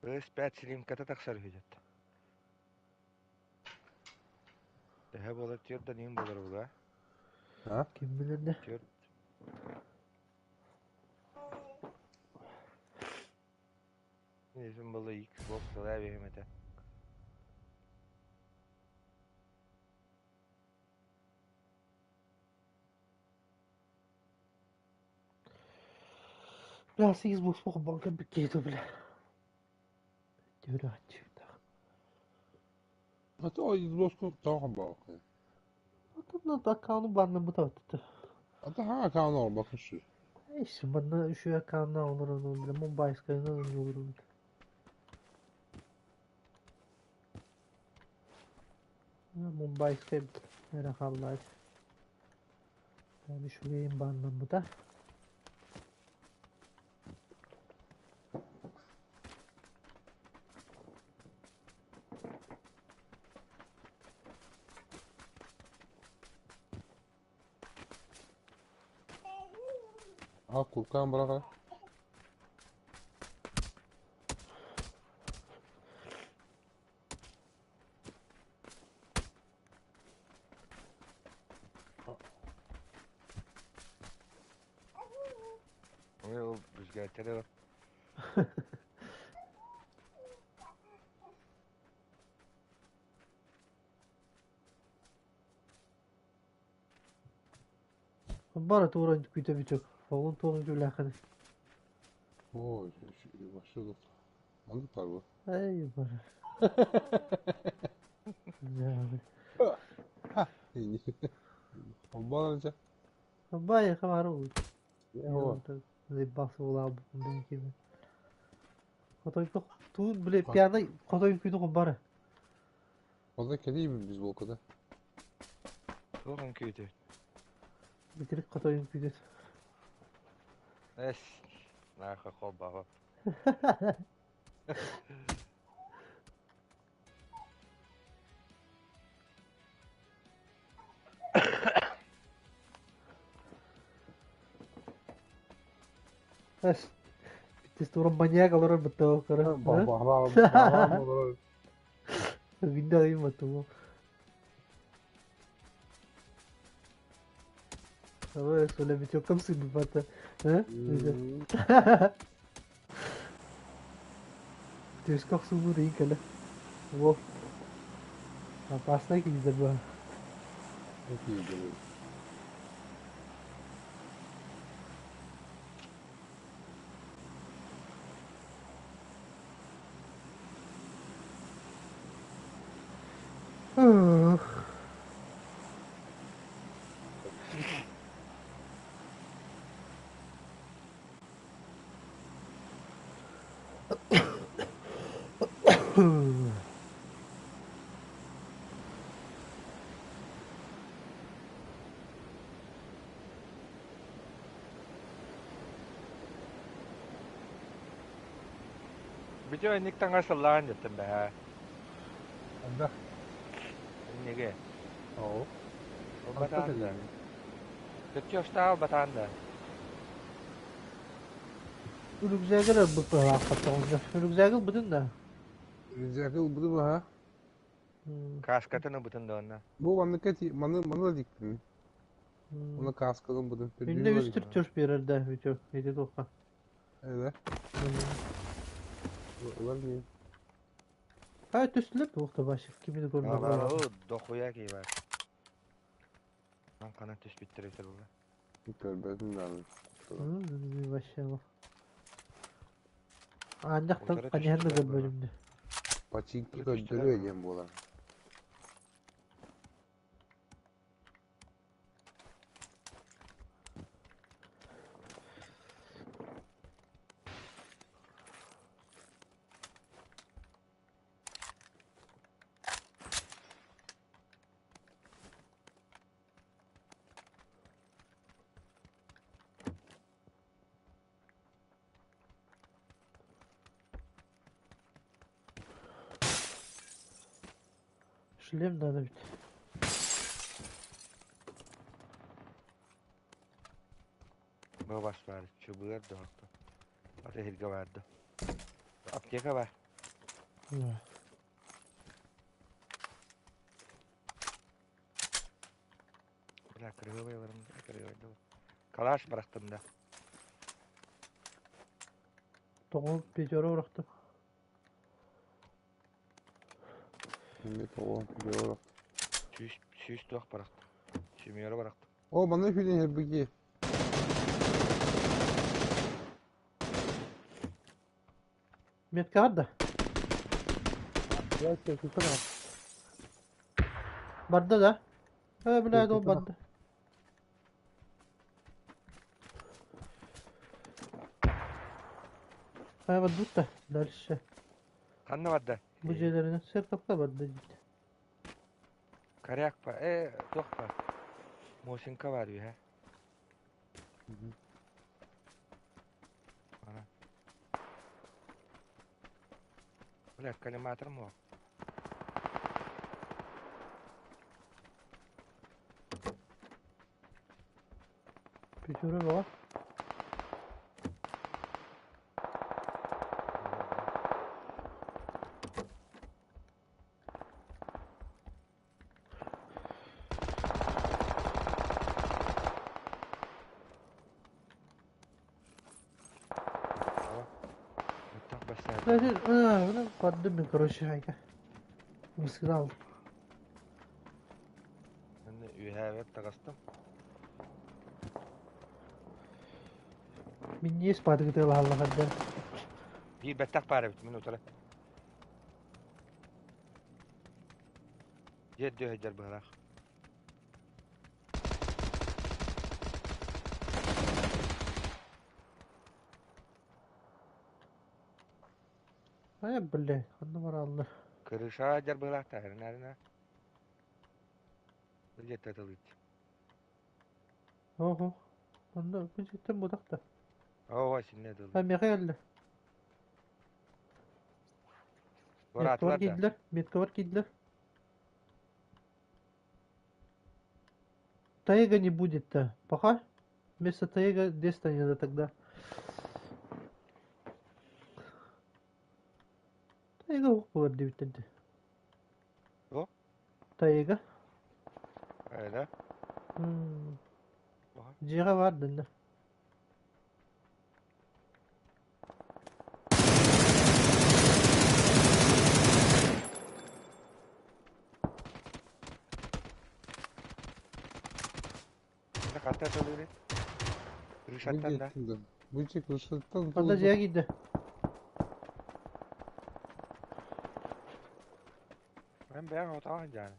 Быс пять слимката тахсар үһү дьэ. Төһө буолар түөрт да ньыым буолар буолуо. А? Ким билэр да? Түөрт. Несин было Xbox сылаа биһим этэ. Бля, Xbox банка биккейто, бля. Дурачок. А то Xbox тоҕо баҕа. Отон аккаунtu баннаммыта баттата. А то ха аккаунт оҥорбоккун сүр. Эйси манна үчүгэй аккаунна олорон бля Мумбайскайынан олорон. Мумбайскай эрэ хааллаат. Үчүгэйин баннаммыта. А куркаан быраҕа. Ой, ол бюстгальтеры бар. Бара тууран күүтэ бүтүк. Оҕун туоҕун күлээххин. Ой, вообще тут. Маннык баар буо. Эй, бара. Дьаабы. Холбоон дьэ. Бай, хамары уу. Оо. Заебался улаабыппын бэйэкиби. Хотойко туун бile пьяный хотой үҥкүүнү хомбары. Онно кэлиибин biz буолкада. Туох үҥкүүтүй? Битирик хотой үҥкүүтүн. Эс, нахуй холбоһо. Эс, Биттес туран маньяк олорор быттаа көрө. Баҕа Видно им баттаа. Ой, суля бичоком сыбыпата. А? Түсках субу рейн кэлэ. Уол опаснай киһи бу. Киирдим. Бүтүө инник таҥас ыллаан дьэттим бэһээ. Анда. Иннигэ. Оо. Ылбатаан. Төттү батаан да. Рюкзагы ылбыт быһаахпаттаҕына. Рюкзагы ылбытын да. Рюкзагы ылбытым аха. Кааскатын ылбытын да онно. Бу манныка маны маны да диктим. Оны кааскатын ылбытым. Үннэ үс түртөш берер да үтө ити туохха. Evet. Ылар мин. Ай түстүлэр туох да башык кимини көрмө. Дохуя кии бар. Ман ханан түспүттэр этэ була. Көрбөтүм даҕаны. Вообще. Аанньахтан ханьыһан да көрбөтүм да. Починки көрдөрүө диэн буолар. Шлем надо ведь. Бу бас бар, чубыар доһотто. Ата хирге барды. Аптека бар. Бля, кыргыбай барым, кыргыбай да. Калаш барахтым да. Тоҕо пятеро урахтым. Эмиэ тоҕо пятеро. Сүүс сүүс туох барахтым. Семеро барахтым. О, манна хүлэн хэрбиги. Метка да. Барда да. Э, бля, ол барда. Хайа барда дальше. Ханна барда? Бу дьиэлэринэн сэркапка барда диит. Коряк па, туох па. Мосинка бар үһэ. Ана. Бля, коллиматор мо. Пятеро бар. Бардым мен, короче, айка. Мыскын алдым. Үһээбэт таҕыстым. Мин не спадыгы аллахарда. Биир бэттэх баар эбит мин утары. Дьиэ дөһөйдөр быһалаах. Ай, бля, ханна бараллар. Крыша дьар быһалаах таарына. Бу дьиэттэ тылыт. Ого. Онно бу дьиэттэн будахта. Оо, синне тылыт. А меха келді. Метка бар Бораатылар да. киирдилэр, метка бар киирдилэр. Тайга не будет-то. Пока. Вместо тайга Деста не надо тогда. Тайга ух болар диэбиттэрдэ. О? Тайга. Айда. Дьиэҕэ баар дэннэ. Ханта атылыырый? Бу Крышаттан да. дьиэттэн да. Бу дьиэ крышаттан Ханна тулуйбут. дьиэ киирдэ. Эн бэйэҥ отоҕо дьааны.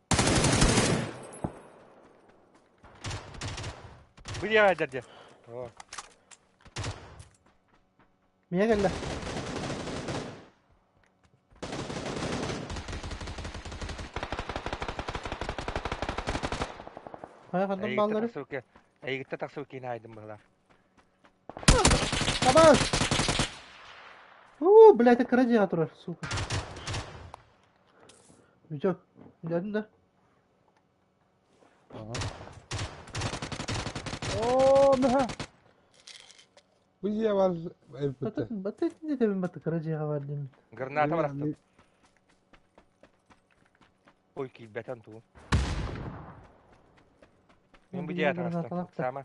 Бу дьиэҕэ айдар диэ. Оо. Миэ кэллэ. Хайа ханнан Эйигиттэ бааллары? тахсыбыкка эйигиттэ тахсыбыт киһини айдым быһылаах. Табаас! Уу, блядь, кыра дьиэҕэ турар, сука. Витек, дядин да? Ага. Оо, меха. Бу дьиэ бар эбиппиттэ. Баты итиннэ баты кыра дьиэҕэ бар диэммит. Граната бырахтым. Ой, киирбэтэн тугум. Мин бу дьиэҕэ таҕыстым. Сааман.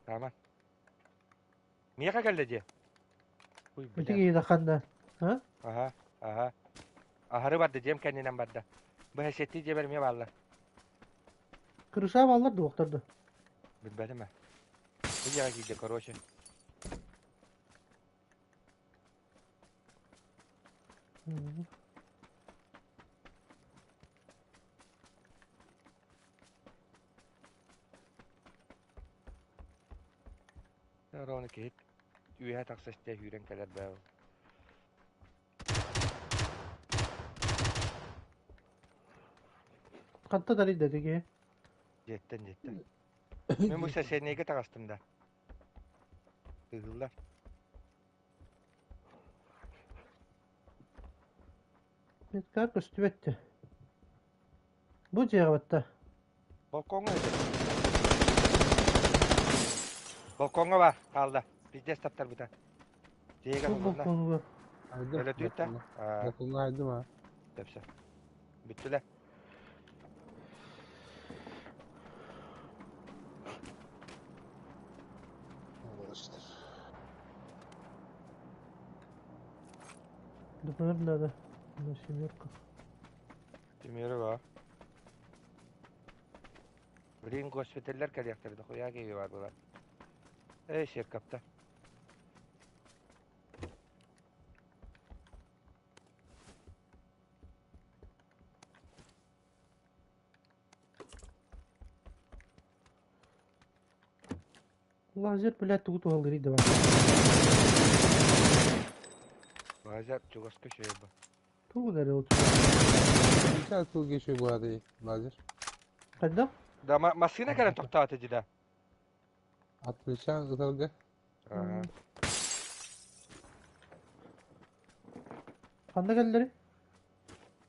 Сааман. Миэхэ кэллэ дьиэ. Ой, Ити бля. киһи ханна? А? Аха, аха. Аһары барда, дьиэм кэннинэн барда. Бу хэсиэттии дьиэбэр эмиэ бааллар. Крыша бааллар дуохтар да. Билбэтим ээ. Бу дьиэҕэ киирдэ, короче. Ровно киһи үөһэ тахса истэ сүүрэн кэлэр бээ. Ханта дарыйда диги? Дьиэттэн дьиэттэн. Мин бу соседнейга таҕыстым да. Ыһыллар. Меткар көстүбэттэ. Бу дьиэҕэ батта. Балкоҥҥа этэ. Балкоҥҥа бар, хаалла. Пиздец таптарбыта. Дьиэгэ Бу булунна. балконугар. Айдым. Өлөтүүт да? Балкоҥҥа айдым а. Тэпсэ. Бүттүлэр. ДПР надо на семерках. Семерова. Блин, госпиталлар кэлиэхтэрэ дохуя киһи бар буолар. Эй, сиэркапта. Лазер, блядь, тугу туһалыырый да бар. Лазер чугаска үчүгэй бу. Тугу эрэ ол Нече тыл geçiyor bu arada лазер. Хайдах? Да, массыына кэлэн тохтоото дии да. Отключаң ытарга. Ага. Ханна кэллэри?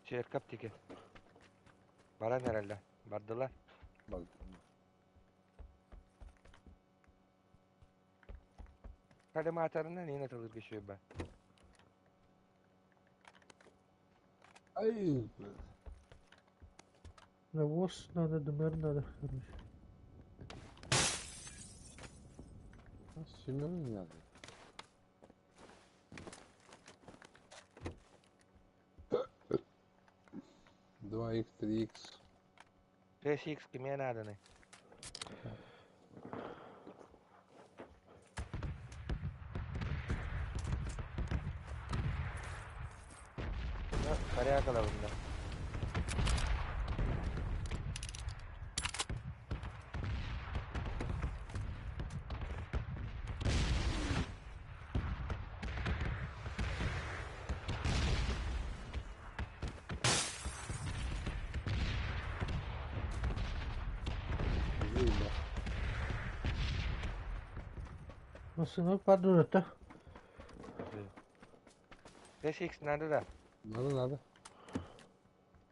Черкап тики. Баран эрэллэр. Бардылар. Коллиматорынан иин атылыырга үчүгэй баар. Ай, Навоз надо, дымер надо, короче. Семен надо. Два икс, три икс. 5X кимиэ нааданый? Коряк ылабын да. Массыына пардон это. 5X надо да. Надо, надо.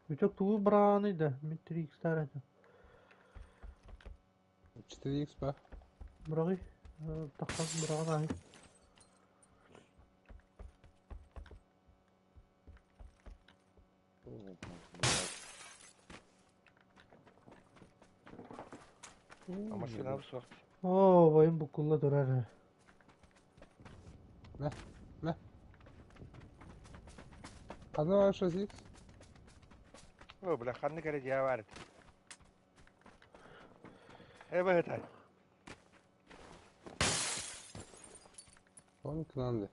Бүтөк тугу быраҕаный да, мин 3X таар этим. 4X ба. Быраҕый, тахсан быраҕан ааһый. Массыынабыт суох. Оо, бойум буккулла турар. Мэ, мэ. Ханна баар 6X? О, бля, ханнык эрэ дьиэ баар этэ. Э, быһыта. Он кынанды.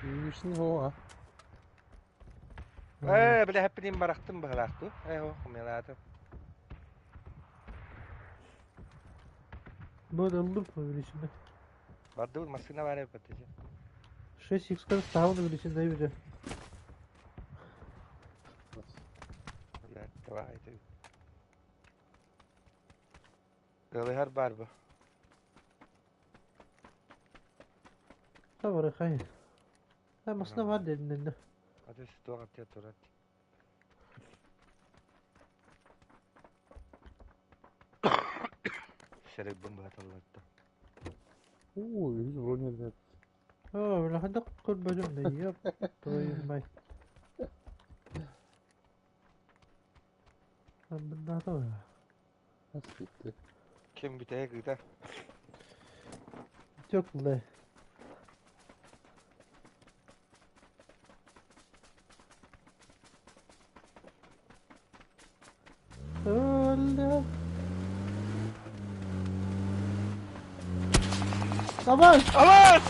Үүсүн хоа. Ээ, бile хэппинин барахтым быһалаахту. Ээ, хо, хомялаатым. Бу ыллым увеличенный. Бардыбыт массыына баар эбит баттачы. 6 х ставын увеличенный видео. Блядь, давай это. Ыалыһар баар бу. Табары хай. Ha masına var dedin dedi. Аты туох аттыа турар. Сэрэгбин быһаталларда. Оо, үһүс броня да. Оо, үлэхэнде көрбөтүм да ёп твою мать. Быннаата Хас китти. Ким бүтэһик ыытар? Теплый. Öldü. Aman! Aman!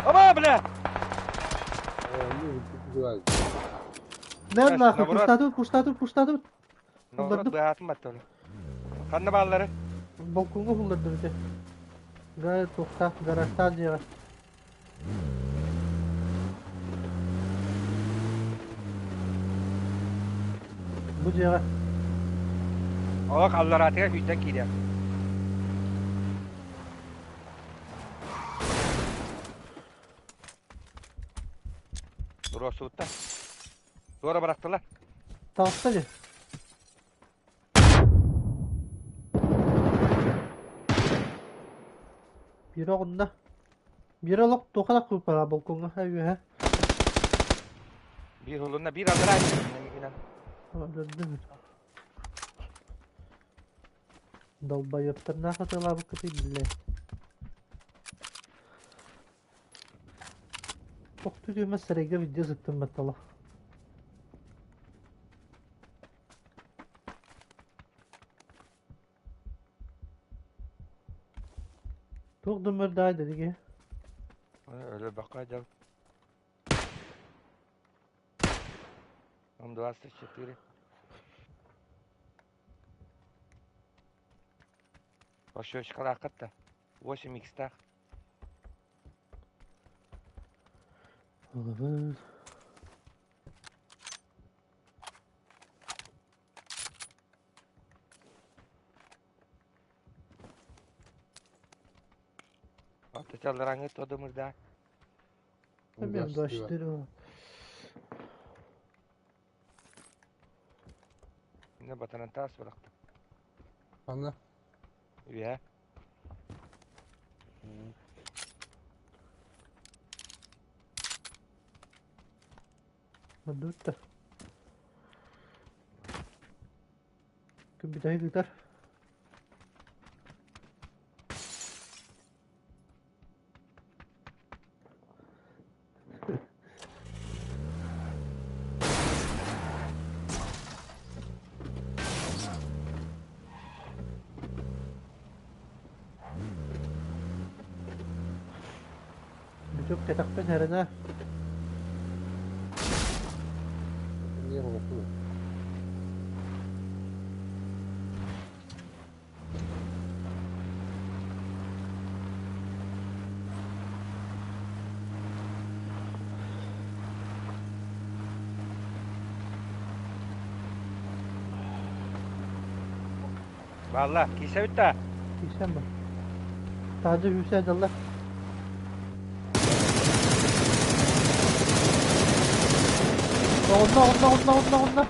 Aman бля! Ne нахуй? Пуштатут, пуштатут, пуштатут. Наоборот, быһаатын батталар. Ханна бааллары? Балконга булларды бите. Гай тухта, гаражта дьиэҕэ. Бу дьиэҕэ. Олох аллараатыгар күүйтэн киириэх. Туруорсубуттар. Туора бырахтылар. Таҕыста дии. Биирэ оҕунна. Биирэ олох туохха да кууппара балкоҥҥа үөһэ. Биир улунна, биир аллараа минэн. Өлөрдүм. Долбоебтарнаах атыылаабыккытый биллэ. Тохтуу түмэ сарайга видео сыттым баттала. Туох да мөрдөй дедиги. Өлө бакка дьал. Он 24. Пошечкалааххат да. 8 икстаах. Олабын. Аттачаллараңы тодумурда. Мен 24. Не батанан таас бырахтым. Ана. Үө. Мандутта. Күн бүтэһик ыытар. Бүтүк кэтэхпин эрэнэ. Не холоппун. Валла, кисе бүтtä. Киирсэн бар. Таһырдьа күүсэ дьаллар. Оҕунна, оҕунна, оҕунна, оҕунна, оҕунна.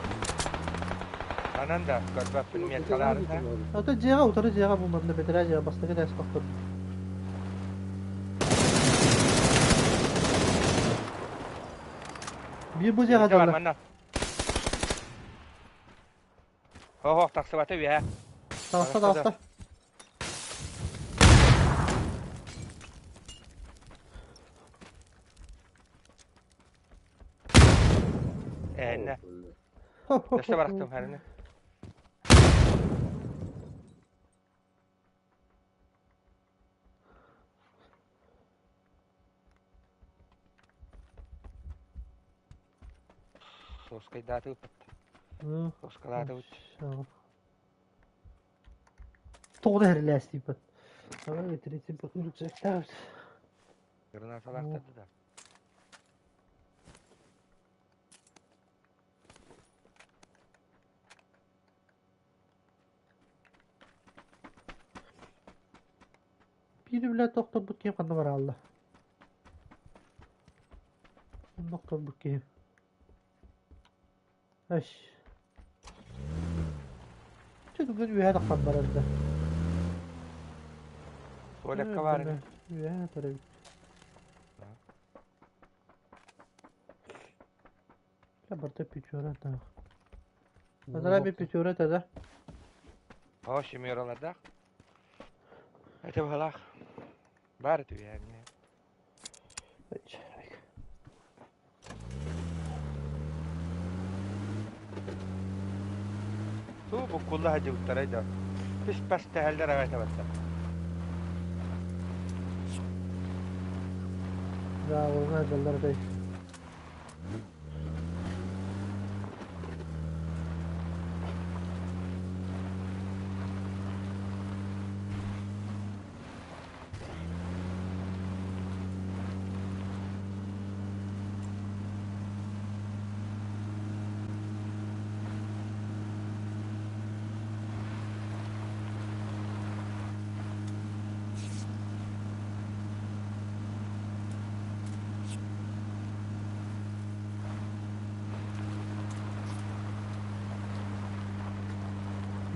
Анан да көрбөппүн меткалаарына. Ото дьиэҕэ, утары дьиэҕэ бу манна бэтэрээ дьиэҕэ бастакы этээс тохтор. Биир бу дьиэҕэ Бар дьаллар. манна. Хо-хо, тахсыбата үөһэ. Таҕыста, Таҕыста таҕыста. Эһэннэ. Өссө барахтым хәрини. Соскайдаатыбыт. Соскалаатыбыт. Тоҕо да хэрилээстииппит. Ага, 30 рюкзактаабыт. Гранаталаахтарды да. Биир үлэ тохторбут киһи ханна бараалла? Тохторбут киһи. Аш. Чэ бүгүн үөһэ тахсан барар да. Туалекка баар ини. Үөһэ төрөбүт. Барта печора таах. Анараа би печора тада. О, семералардаах. Это быһалаах. Баар этэ үөһэ. Туу буккулла сылдьыбыттарай да. Түс-бас тэһэллэр аҕай табаттар. Да, олуна сылдьаллар этэй.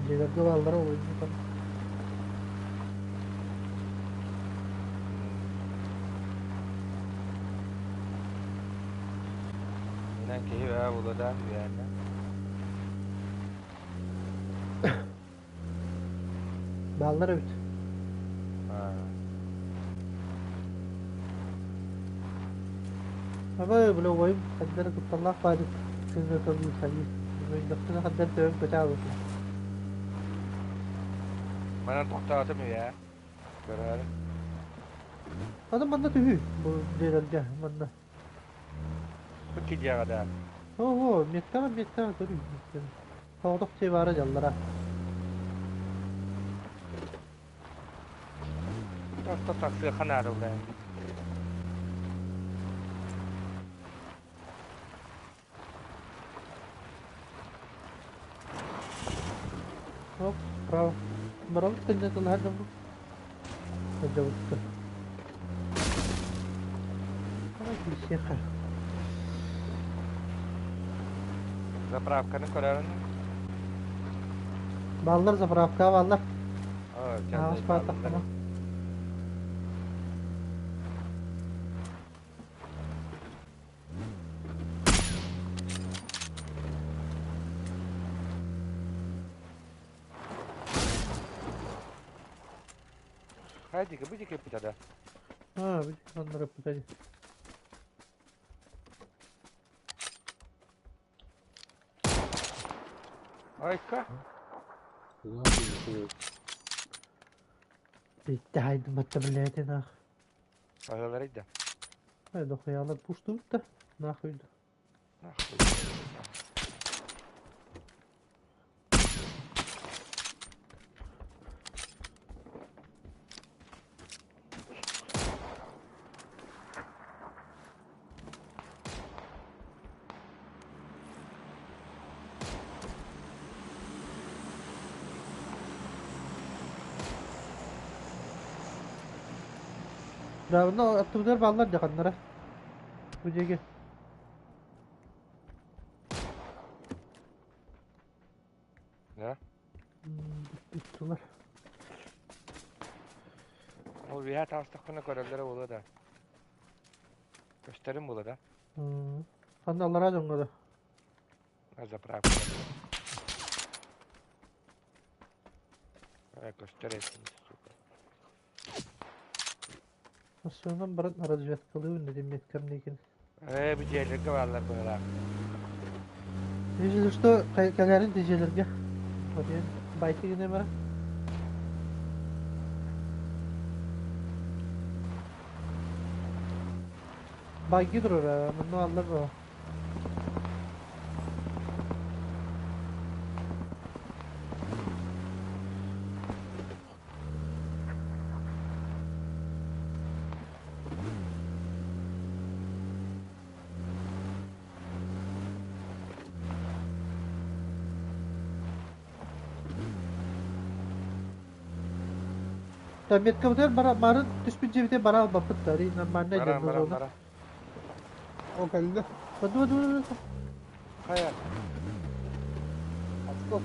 Дьиэлэргэ бааллара олуйбутан. Инэн киһи баа булада үөһэннэ. Бааллар эбит. Аба бля убайым ханна эрэ кутталлаах баайдык күҥҥэ көҥүл хайыы. Өйдөхпүнэ ханна эрэ төбөм көтө Манан тохтоотум үйэ. Көрөөрү. Аны манна түһүү бу дьиэлэргэ манна. Бу кидиэҕэ да. Ого, меткаҕа меткаҕа көрүү. Соҕотох дьиэ баара дьаллара. Тохто тахсыахха наада булаайын. Оп, право. Барабыт кэннэ тылыһар дьоммут. Сылдьабытка. Давай киирсиэххэ. Заправканы көрөрүн. Бааллар заправка бааллар. Оо, Аҕыс баатаххына. Хайдика, бу диэки эппитэ да. А, бу маннар эппитэ дии. Айка. Bitti haydi блядь, нах. Аһыларый да. Ай, дохуялар пуштуут да, нахуй да. Нахуй. Да, онно аттыбытыгар бааллар дьаханнара. Бу диэки. Да? Ыттылар. Ол үөһэ таҕыстахпына көрөллөрө буолуо да. Көстөрүм буолуо да. Ханна аллараа дьоҥҥо да? Заправка. Көстөр этим, сука. Массыынам баран разведкалыыбын дэтим меткам диэкин. Ээ, бу дьиэлэргэ бааллар быһыылаах. Если что, кэлээрин дьиэлэргэ. Байты гына бара. Байги турар, мунну аллар бу. Меткабытыгар бара марын түспүт дьиэбитигэр бара албаппыт да, нормально Баран, баран, зона. баран. О, кэллэ. Баду, баду, баду. Хайа. Отскок.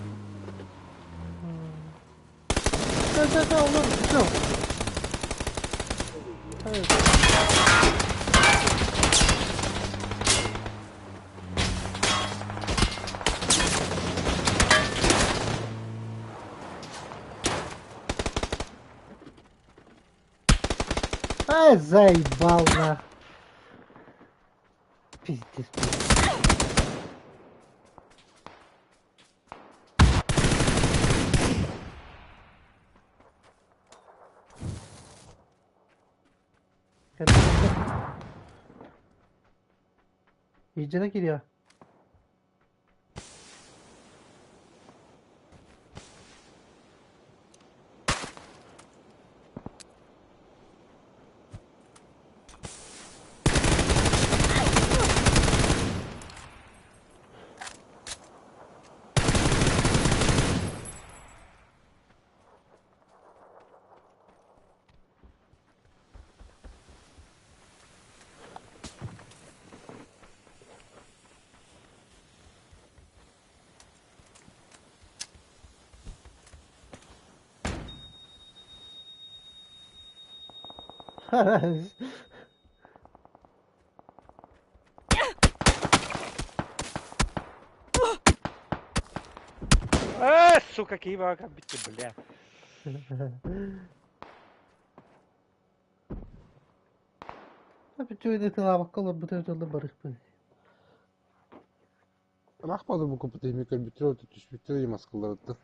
Да, да, да, олор, все. Ай, заебал нах. Пиздец. İyicene giriyor. Э, сука, киһи бите, бля. Бүтүн барыхпын. Рахмады бу купут эми көрбүттөр түспүттөр маскаларыттан.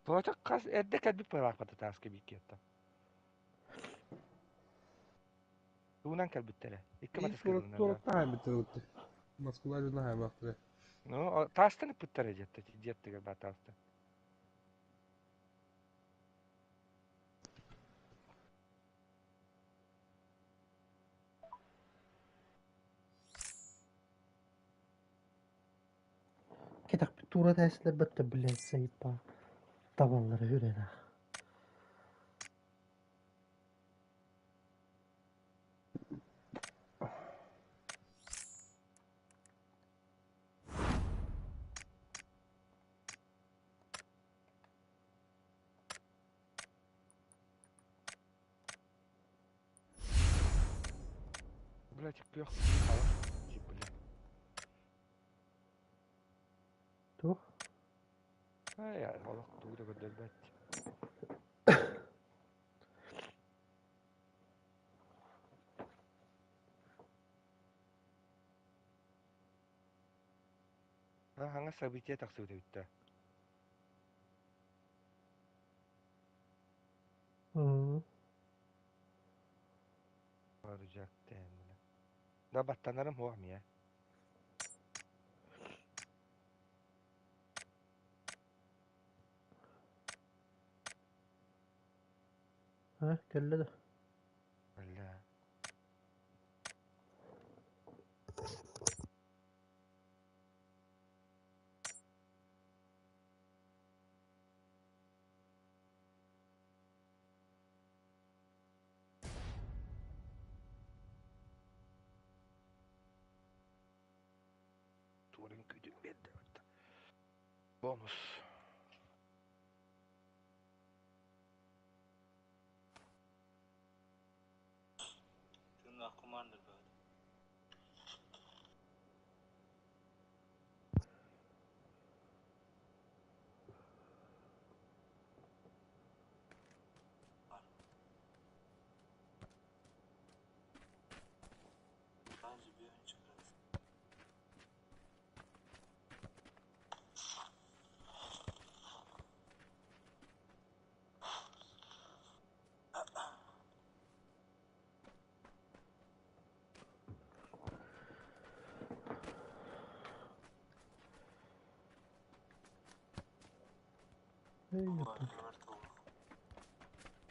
Туоча хас эрдэ кэлбит пыраахпата тааска бииккиэтта. Туунан кэлбиттэрэ. Икки матаскалынан. Туораттан хайбыттар утты. Маскалар жuna хайбактыр. Ну, таастан ыппыттара дьетте, дьеттигер ба таастан. Кетак тура тәсилер бітті, блядь, заебал. Табаллары үрен ах. Блядь, yok. Бля. Тух. Ай, олох тугу да көрдөрбөт. Хаңа событие тахсыбыта бүттэ. Барыжак тэммина. Да баттанарым хуах мия. Ha, кэллэ да. Бля. Туорин күйдүн берди. Бонус.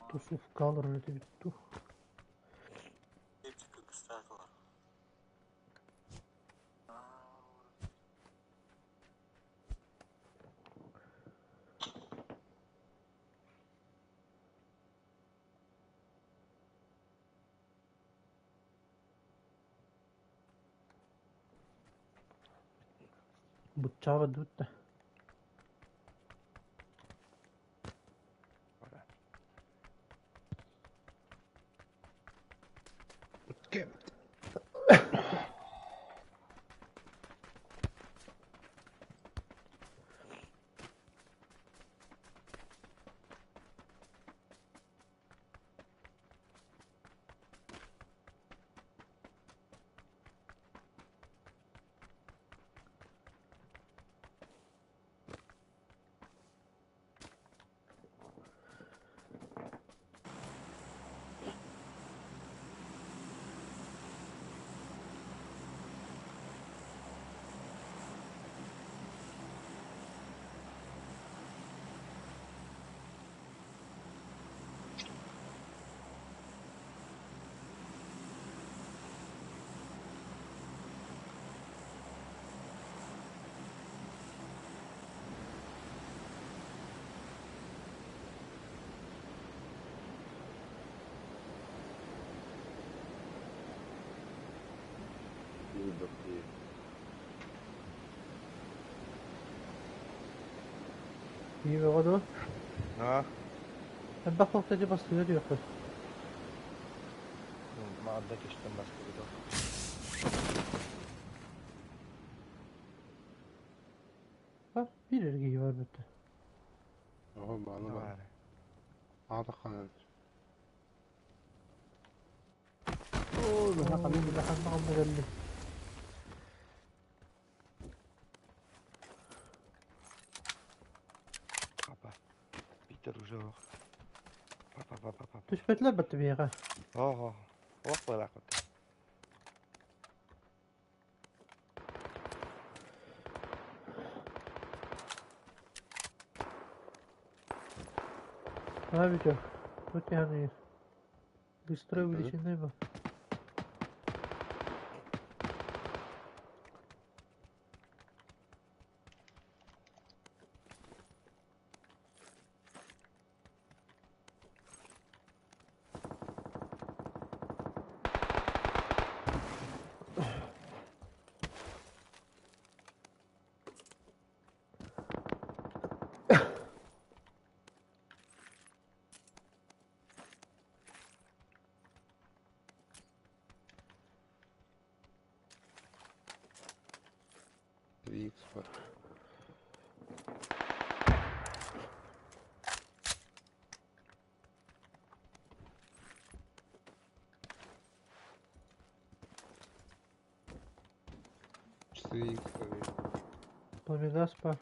Тусовкалар этибит дуу. Буччаабат дуу да. Киһи бөҕө дуо? Аа. Элбэх туохта дьэ бастыга диэххэ. Маанда түстэн бастыгы Ha, bir erkeği var bitti. Оһо бааны бар. Аата ханар. Оо, улахан баҕамна кэлли. Папа. Питер уже ох. Папа, папа, папа. Түспэтилэр батты биһиэхэ. Ого. Ох буолаах бата. Ha Витя, вот я быстрой величины был. Три икс бар. Четыре икс бар. Пламегаспа.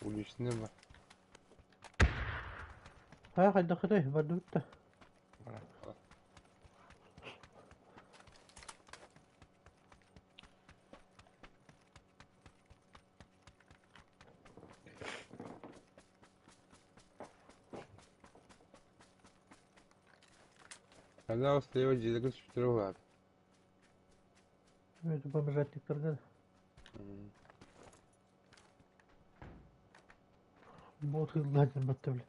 Уличный бар. Ha хайдахытай бардыбыт да. Когда слева дьиэлэргэ сүтэрэ улаат. Это бомжатниктарга. Бот хыллаатын батты бile.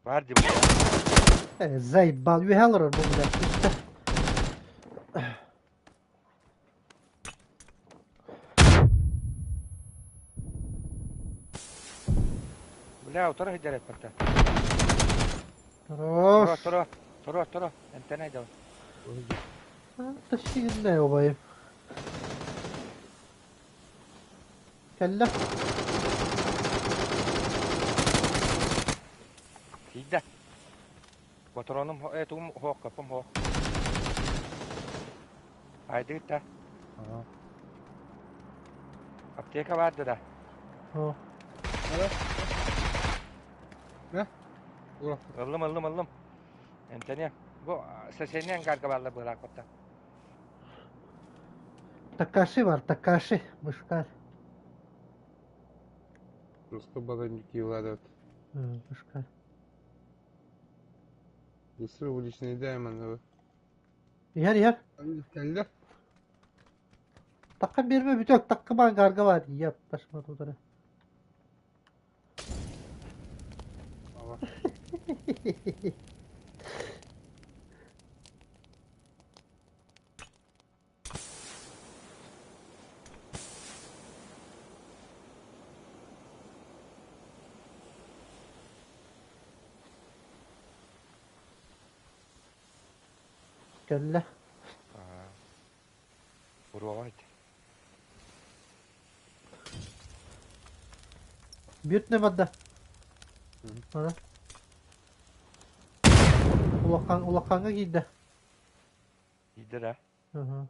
Бар дии бу. Заебал, үһэ олорор бу блядь. Түстэ. Бля, утары сылдьар эппэттэр. Хорош. Тура, тура, тура, тура. Эмтэнэ дьон. Тащи убайым. Кэллэ. Тиийдэ. Ботуруонум тугум суох, көппүм суох. Айдыгыт да. Аптека баар да. О. Не? Ура. Ыллым, ыллым, ыллым. Эмтэниэ. Бу соседний ангарга бааллар быһалаах куттан. Такаши бар, Такаши, мышкар. Русский баланчик Владот. Мышкар. Быстро уличный даймон. Иһэр, иһэр. Кэллэ. Такка биэрбэ бүтүөк, такка ангарга бар. Еп, ташма тутара. Ава. Кэллэ. Буруоҕа ити. Бүт барда. Ана. Улахан улахаҥҥа киирдэ. Киирдэ да? Ыһы.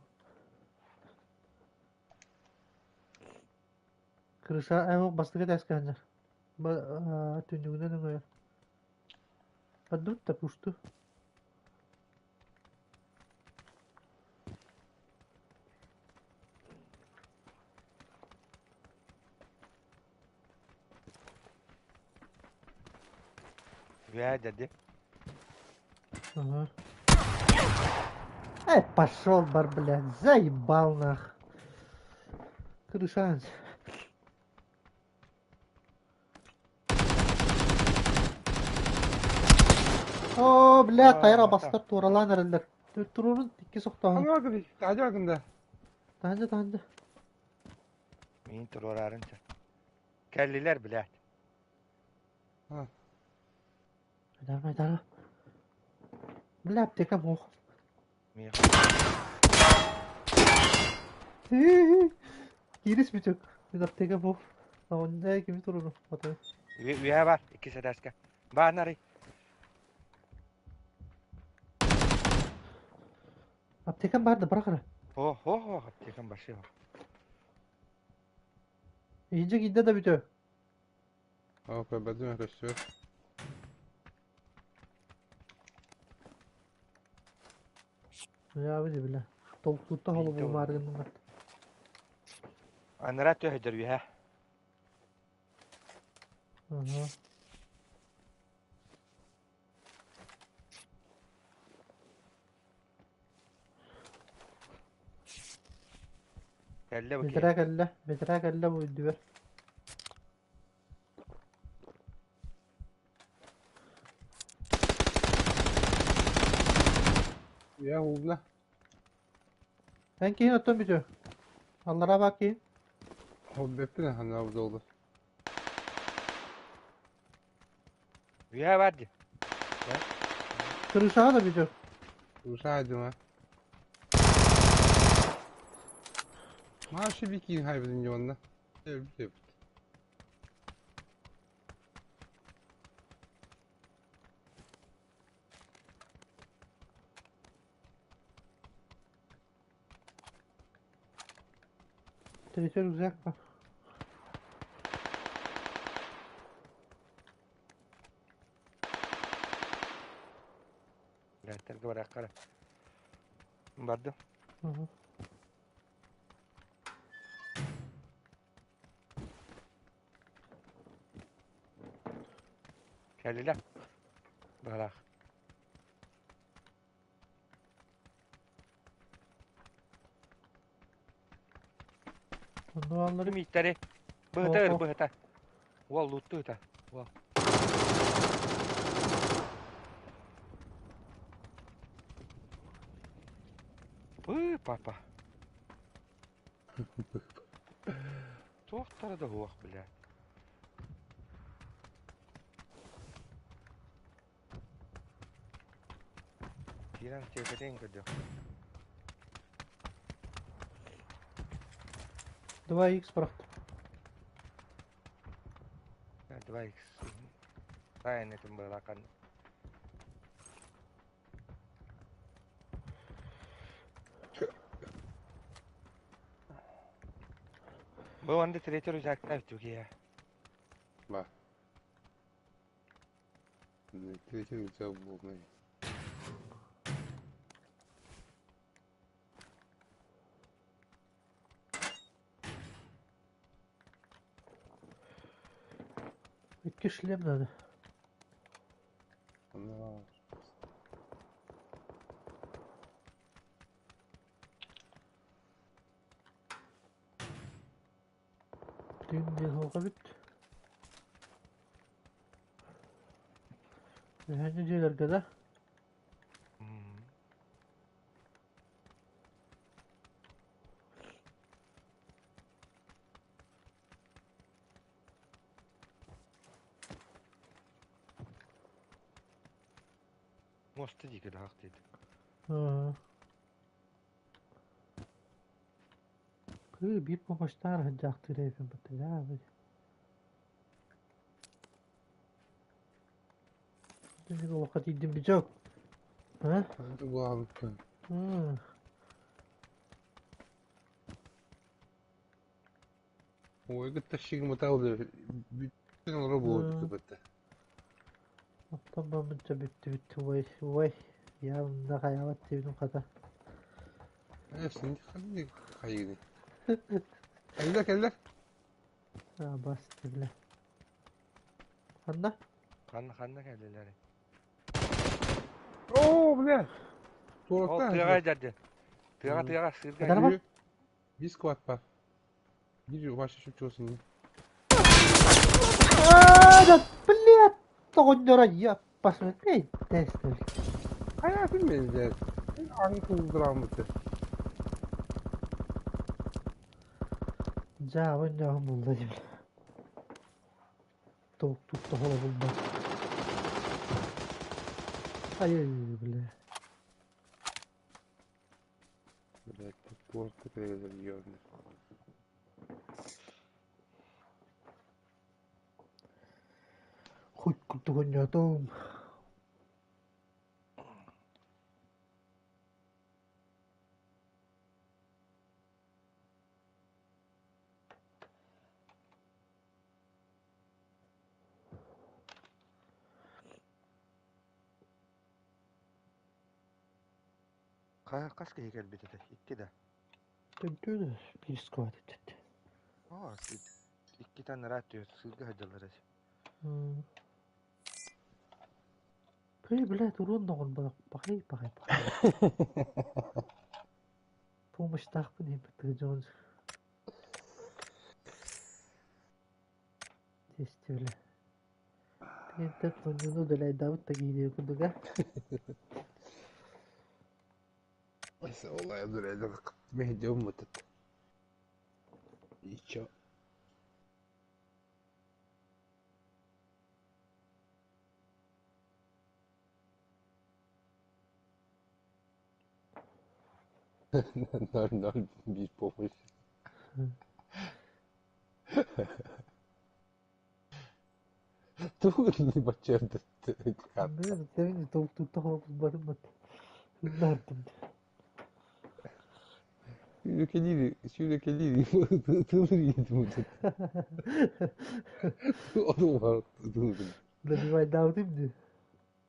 Крыша аймах бастакы этээскэ сылдьар. Түннүгүнэн өҥөйөр. Бардыбыт да пусту. Үөһээ дьэрди. Ага. Эй, пошел бар, блядь, заебал нах. Крышанс. Оо, бля, тайра бастар туоралаан эрэллэр. Туруорун икки сохтооһун. Таһдьа гында. Таһдьа, таһдьа. Мин туруорарын Кэллилэр, блядь. Айдарма, айдарма. Бля, аптека муох. Киирис бүтүк. Мин аптека муох. Онда кими туруру? Отой. Үөһэ бар, иккис этээскэ. Бааннары. Аптекам бар да, бырах эрэ. О, хо, хо, аптекам баршы. Иһдьэ киирдэ да бүтүө. Оо, көрбөтүм көстүбэт. Яабы бile. Толкуутта холобу мааргыннар. Анара төһөдөр үһэ. Ага. Кэллэ бу Бэтэрээ кэллэ, бэтэрээ кэллэ бу үрдүбэр. Я угла. Эн киһин оттон бүтүө. Аллараа баар киһин. Хоббеппин ханна долу. Үөһэ бар дии. Крышаҕа да бүтүө. Крышаҕа дьима. Maaşı bir kiyin haybidin yoluna. Evet. Третий рюкзак бар. Билээттэргэ барыахха эрэ. Бардым. Угу. Кэллилэр. Быһалаах. Онно бааллар. Мииттэри. Быһыта өр, быһыта. Уол лутту ыта. Уол. Пы, папа. Туохтара да уох, бля. Киирэн тиэкэтин көрдөх. 2х бырахтым. 2х. Тайын этим быһалаакан. Бу онда третий рюкзактаах түгиэ. Ба. Третий у был. Икки шлем надо. Она Тыын диэн суоха эбит. Үһүннү дьиэлэргэ да? Муоста диэки даһах диэти. Кыы биир помощтаар сылдьаахтыыр эбиппин баттыйаабыт. Дьэ олоххо тиийдим бичок. А? Главное. Ой, тащи металл бүтүн олоро буолбут бытта. Оттон баммычча бүттүбүт уой уой явно хайаабат диэбитим хата. Э, син ханнык хайыгы. Кэллэ кэллэ. А, бас бile. Ханна? Ханна ханна кэллилэр? Оо, бля. Ол Туораттан. тыаҕа дьарды. Тыаҕа тыаҕа сыырга. Адарма? Биир сквад бар. Биир ваша чучуосун. А, да, блядь, тоҕонньоро я посмотри, тест. Хайатын менде. Аны кылдырамыты. Дьаа, онньоһун булла дим. Туох туттахола булбат. Ай, бля. Блядь, туорта перевезли ёбаный. Хоть курдук оонньоотум. Хас киһи кэлбит этэ? Икки да. Төрдүө биир сквад этэ. Оо, икки таннара түөрт сыырга сылдьаллар этэ. Пый, блядь, урон доҕор пахай пахай пахай. Помощьтаахпын иһин дьон. Тестиөлэ. Тиэнтэн тонньуну дэлэйдаабыт да киһи курдуга. والله يا مهدي أمتك. Ничего. Ноль ноль без помощи. Тугун бачча Мен толуктуттах барыммат. Ыннардым. Сүүрэкэлиир сүүрэкэлиир тылыр иэтим Ону бар тылыр. Добивайдаабытым дии.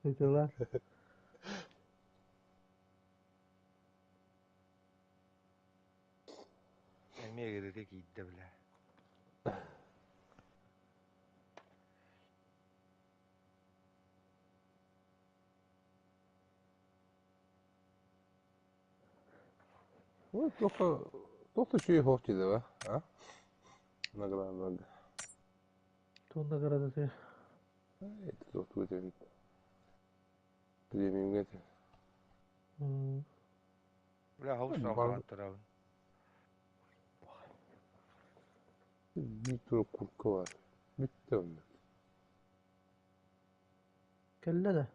Этила. Эмиэ ыарыыга киирдэ бля. Ой, только только үчүгэй суох диэтэ ба, а? Наградаларга. Туох наградата? Это туох эбит. Премиумҥа этэ. Бля, хаус Бар турабын. биир тура курка бар. Бүттэ онно. Кэллэ да?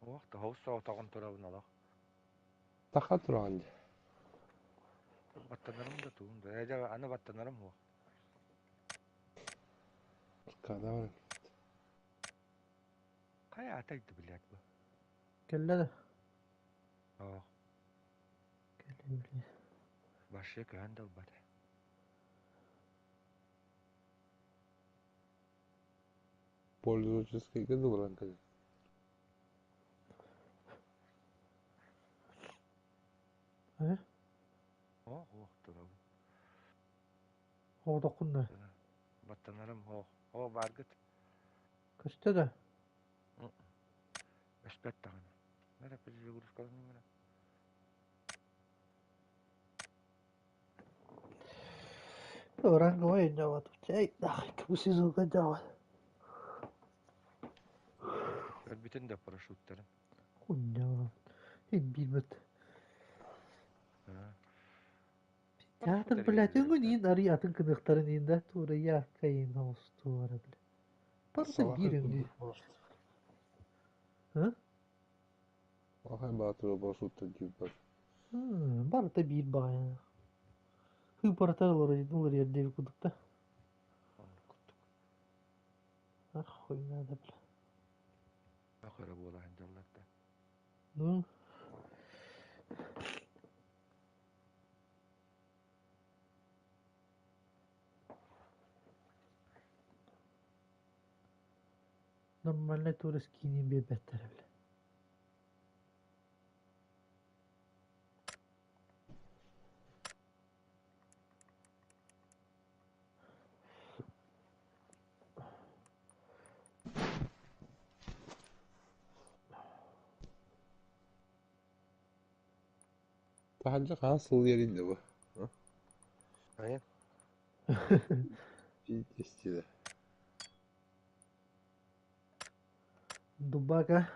Ох, хаус соҕотоҕун турабын олох. Таха тураҕын дии. Баттанарым да тугум да. Ээ, аны баттанарым суох. Када бар. Хайа атайды, блядь, бу. Кэллэ да? Ох, Кэллэ, блин. вообще көһөн да ылбата. Пользовательскайга да баран кэлэр. Э? Оох, оох, турабын. Оҕотоххун да? Баттанарым, оох. Оо, бааргыт. Көстө да? Өспөт даҕаны. Мэрэ, перезагрузкаланым эрэ. Ранговай дьават. Чэй, бу сезонга дьават. Көрбүтүн да парашюттарын. Хунньа. Билбит. Театр, блядь, өҥүн иин арый атын кыныхтарын иин да туора яаккайын оҕустуора, бля. Барыта биир өҥү. Ы? Алхай баатыр парашюттар диир Барыта биир баҕайы. Хыыппаратар уларыйар диэбит курдук да. Оннук курдук. Ах, хуйня да, бля. Ах эрэ буола сылдьаллар да. Ну. Нормальный турист киинин биэрбэттэрэ бile. Таһырдьа хаһан сылыйар иннэ бу? Хайа? Пиздец. Дубака.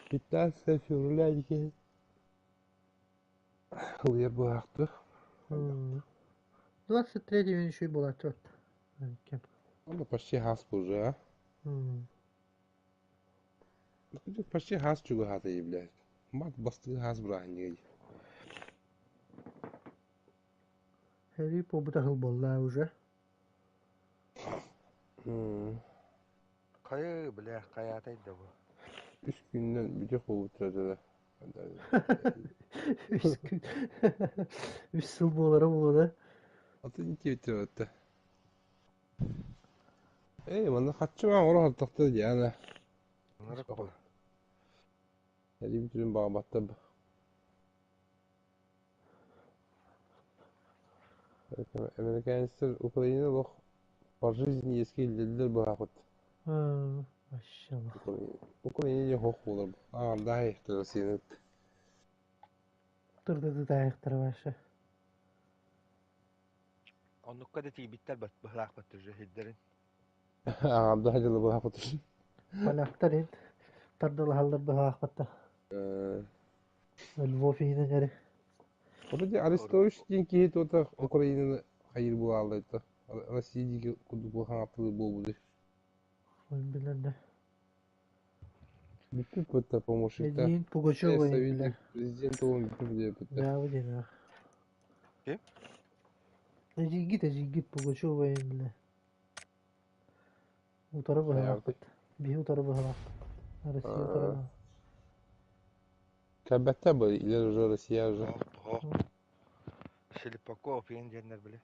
15 февраля диэки Ылыйар быһаахтыы. 23 еще и была, черт. Ну, почти газ уже, а? Почти газ чугаһаата блядь. Мат бастыы газ бырааһынньыга Хэри побыта буолла уже. Хайы, бля, хайаатай да бу. Үс күнүнэн бүтэх буолбуттара да. Үс күн. Үс сыл буолара буолуо да. Атын диэбиттэр Эй, манна хаччы баан оро халтахта Диана. Ынырык бу. Эри бүтүрүн баҕабаттар. Американецтар Украина олох по жизни иэскэ киллэрдилэр быһаахыт. Машаллах. Украина диэн хох буолар. Аҕардаах иһиттэр Россияны. Тырдытытаайахтара вообще. Оннукка да тиийбиттэр быһылаахпыт уже сирдэрин. Аҕардаах дьылы быһаахыт. Поляктар ин тардылаһаллар быһаахпатта. Львов иһинэн эри. Вроде Арестович диэн киһи туота Украинаны хайыр буолааллайта. Россия диэки курдук хаҥаттылыы буолбутуй. Билэр да. Бүппүт бытта помощникта. Эдиин Пугачева Советник президент олон бүппүт диэбиттэ. Да, диэн. Ким? Эдьиийгит, эдьиийгит Пугачева бile. Утары быһалаахпыт. Биһи утары быһалаахпыт. Россия утары. Кэлбэттэр бу илэр уже Россия уже. Оһ, Слепаков иэн диэннэр били.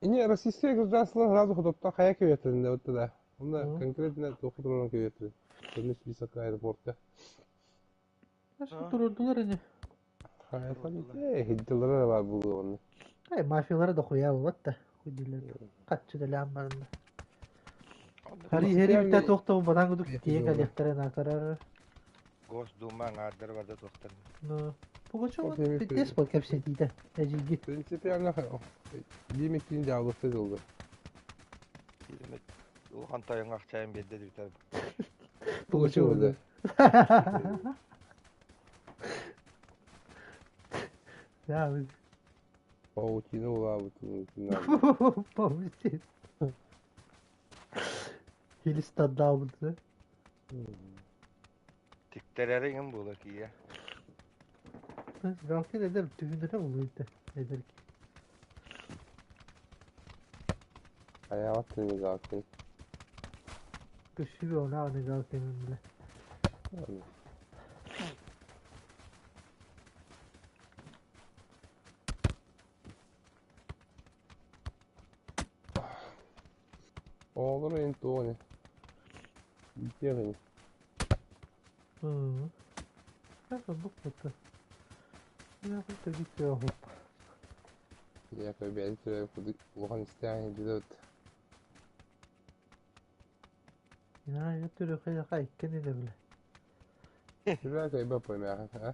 Ини российское гражданство сразу хототтон хайа кэбиэттэрин да да. Онно конкретно туоху туран кэбиэттэрин. Черный список аэропорта. Турурдулар ини. Хиддилere бар булуу онно. Ай, мафиялара да хуя болот да. Хуйдилер. Каччы да лям барында. Хари хери битэ туохтабын батан кудук тиийэн кэлиэхтэрэ наакарар. Госдума аҥаардара барда туохтар. Ну, Пугачева пиздец был кэпсэтиитэ. Эдьиийгит. Принципиально Димиктин дьаалыста дылды. Улахан тойоҥ ахчайын биэрдэ дибитэр. Пугачева да. Да, Паутина улаабытын Паутина. Хилис таддаабыт. Тиктэрэр буолар киирэ. Галкин эдэр түһүнэрэ улуйда эдэр Хайаҕат тыны Галкин. Көссүбэ онааны Галкин бile. Оҕолор эн туох ини иитиэх ини Ыы. Оннук буолта. Ийэкэ бэйэтэ төрөөбүт курдук улахан истээх иһирдьэ Төрөө кайба поймаха а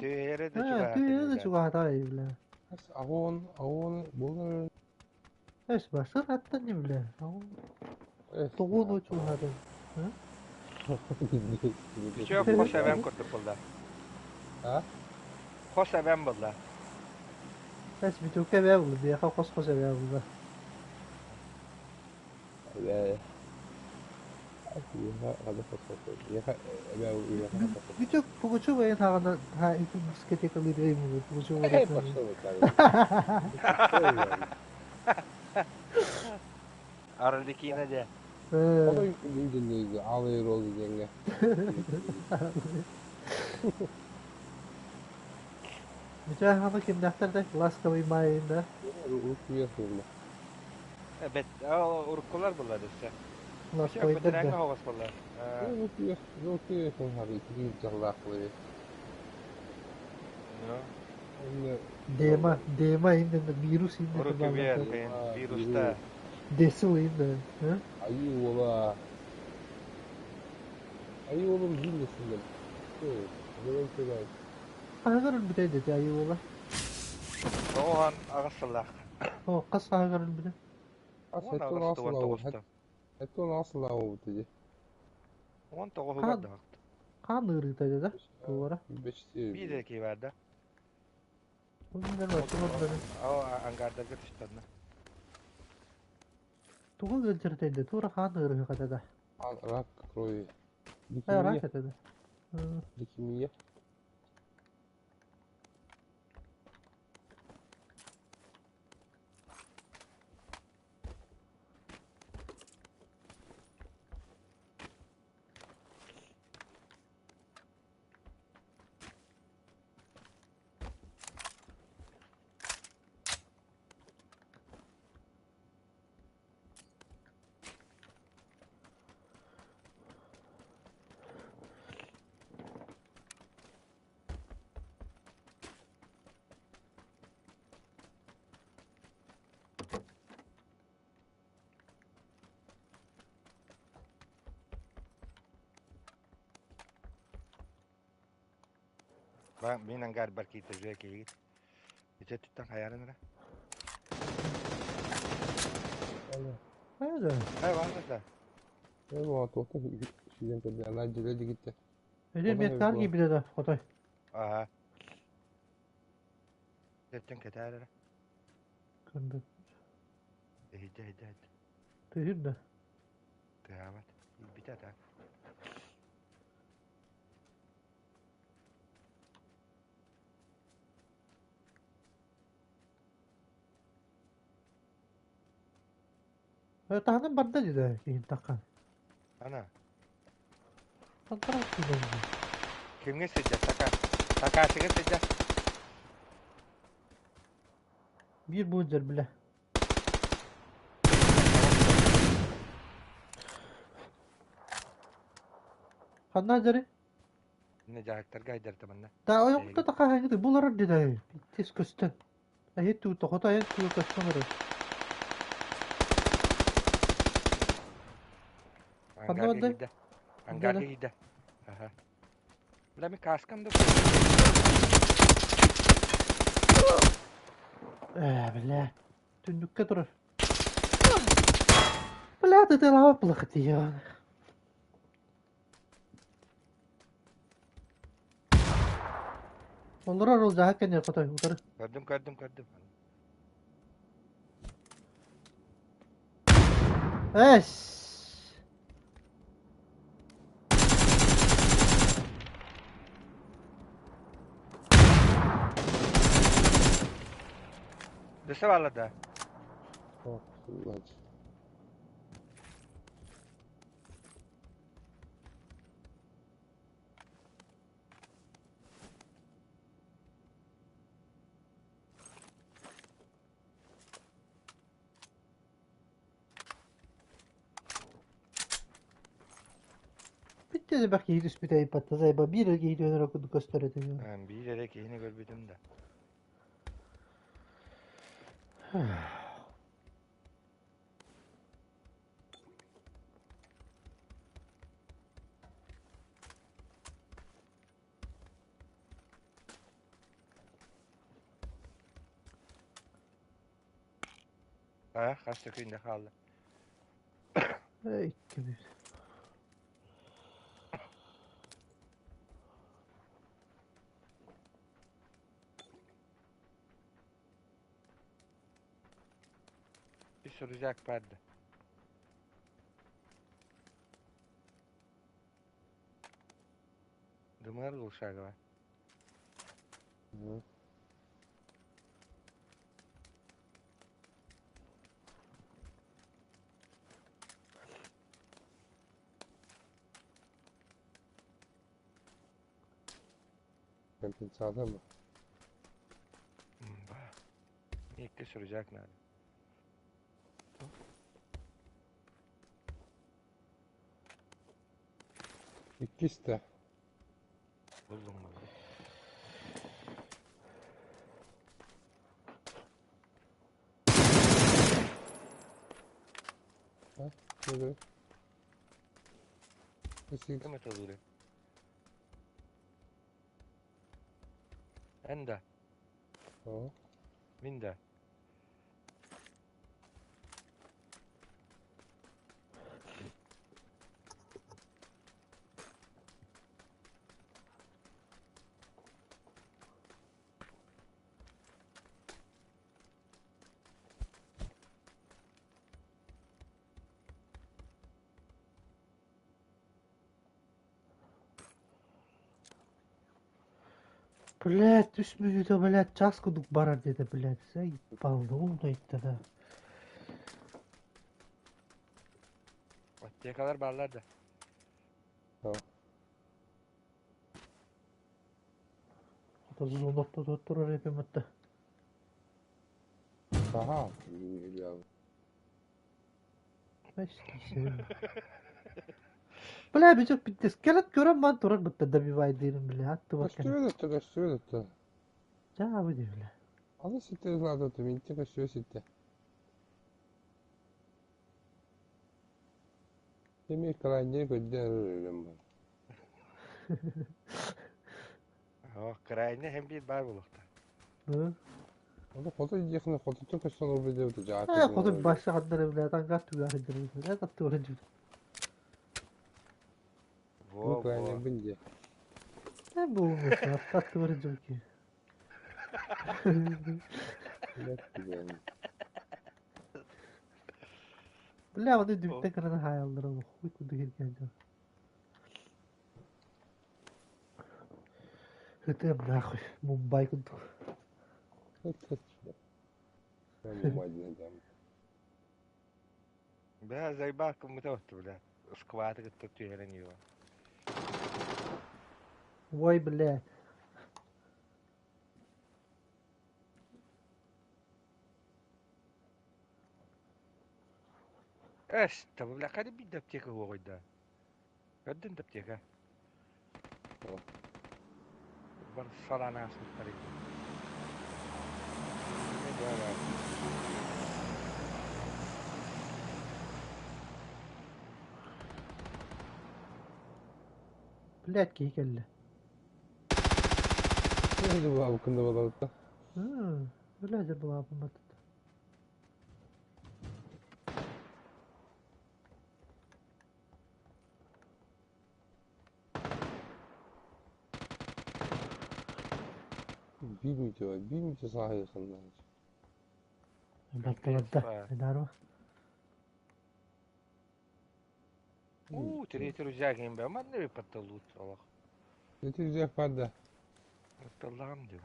Түһэрэ да чугаһаатын бile. Аҕуон аҕуон буолар Үчүгэй хос эбэм курдук буолла. А? Хос эбэм буолла. Эбээ Бүтүк Пугачева эн хаҕана дискотекалыыр эймугу Пугачева Арлекина дьэ. Алый розы диэҥҥэ Бүтэ хаҕана кимнээхтэр да ласковый май да Эбэт уруккулар буллар өссө. ласковыйдар да Бэтэрэҥҥэ оҕус буллар. Дема дема именно вирус именно Урукку вируста. Десил именно. Айыы уола Айыы уолум биир Хаһыгар өлбүтэ дэтэ айыы уола. Оҕоһон аҕыс сыллаах. О, хас хаһыгар өлбүтэ? 19. 19-угар да. Хаан ыарыыта деді туора. Биир эрэ киһи баар да. Оо, ангардарга түстэннэ. Тугу ыалдьартай да туора хаан ыарыһыгата да. Рак крови. Рак этэ да. Лейкемия. Мин ангар бар киирдэ үчүгэй киһигит. Ити өттүттэн хайаарын эрэ. Хайа да. Хайа баар да. Эдэр миэткаар киирбитэ да хотой. Аха. Өттүн кэтээр эрэ. Көрбөт. Иһийдэ иһийдэ иһийдэ. Тыһыр да. Тыаабат. Иирбитэ так. Таһынан барда дии киһин таххан. Ана. Хантан киирэн Кимҥэ сылдьар? Така. Такашига сылдьар. Биир буулдьар билэ. Ханна дьари? Инне дьаһыктарга айдарда манна. Та ойохто такаһаҥыты буларар дии тис көстөн. Эһи туу тохото айан туу көстөн эрэр. Ханна Ангарга барда? киирдэ. Ангарга киирдэ. Аха. Бля, мин каскам да Ээ, бля. Түннүккэ турар. Бля, тытылаабат былахытыйан. Олорор ол дьаһак кэннигэр хотой утары. Көрдүм, көрдүм, көрдүм. Эс! Дөссө бааллар да. элбэх киһи түспүтэ айбатта сайба биир эрэ киһи түһэн эрэ курдук көстөр этэ. Биир эрэ киһини көрбүтүм да. Аа, хас да күндэ хаалла. Икки bir. Үс рюкзак баар да. Дымар глушагова. Компенсация mı? Икки рюкзак надо. Иккис да. Буллум буллум. Ne? Nasıl? Ким это лури? Энда, О. Минда. Блядь, үс мүнүүтэ, блядь, час курдук барар диэтэ, блядь. Заебал, да. Аптекалар бааллар да. Зона турар эпим атта. Aha. Geliyor. Бля, бичок пиздец. Скелет көрөн бан турар бытта добивай дейм, бля. Атты бар кene. Көстүбэт өттө, көстүбэт өттө. Жаа бу бля. Алы ситте злата өттө, минте көстүбэт ситте. Демек крайне көдден өлөм бар. О, крайне hem bir бар булукта. Hı? Аны хоту дихне хоту көстөн обы деп жаа. Э, хоту башы ханнары, бля, тангар тугар дирим. Бля, татты бар жүр. Во, Крайне во. бинде. Э, бу муса, татты бар жүр ки. Бля, оны дүктен кыраны хаялдыр ол. Хуй куду келген жок. Хытым нахуй, Мумбай курдук. Бля, зайбак мытабатты, бля. Скваты кытта түйелен его. Ой, бля. Эс, табы, бля, кайда бит аптека койда. Көрдүн аптека. Бар салана асыттар. Блядь, киһи кэллэ. Бу күндө болот. Бля, была бу. Bilmiyor, bilmiyor sahaya yakında. Батталарда. Айдарма. У, третий рюкзак им бе. Ман не патталут олох. Эти рюкзак бар да. Патталам дип.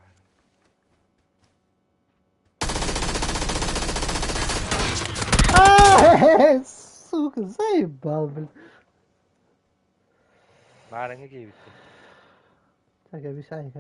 Сука, заебал, блин. Нарыңы кейбитти. Так, обещай.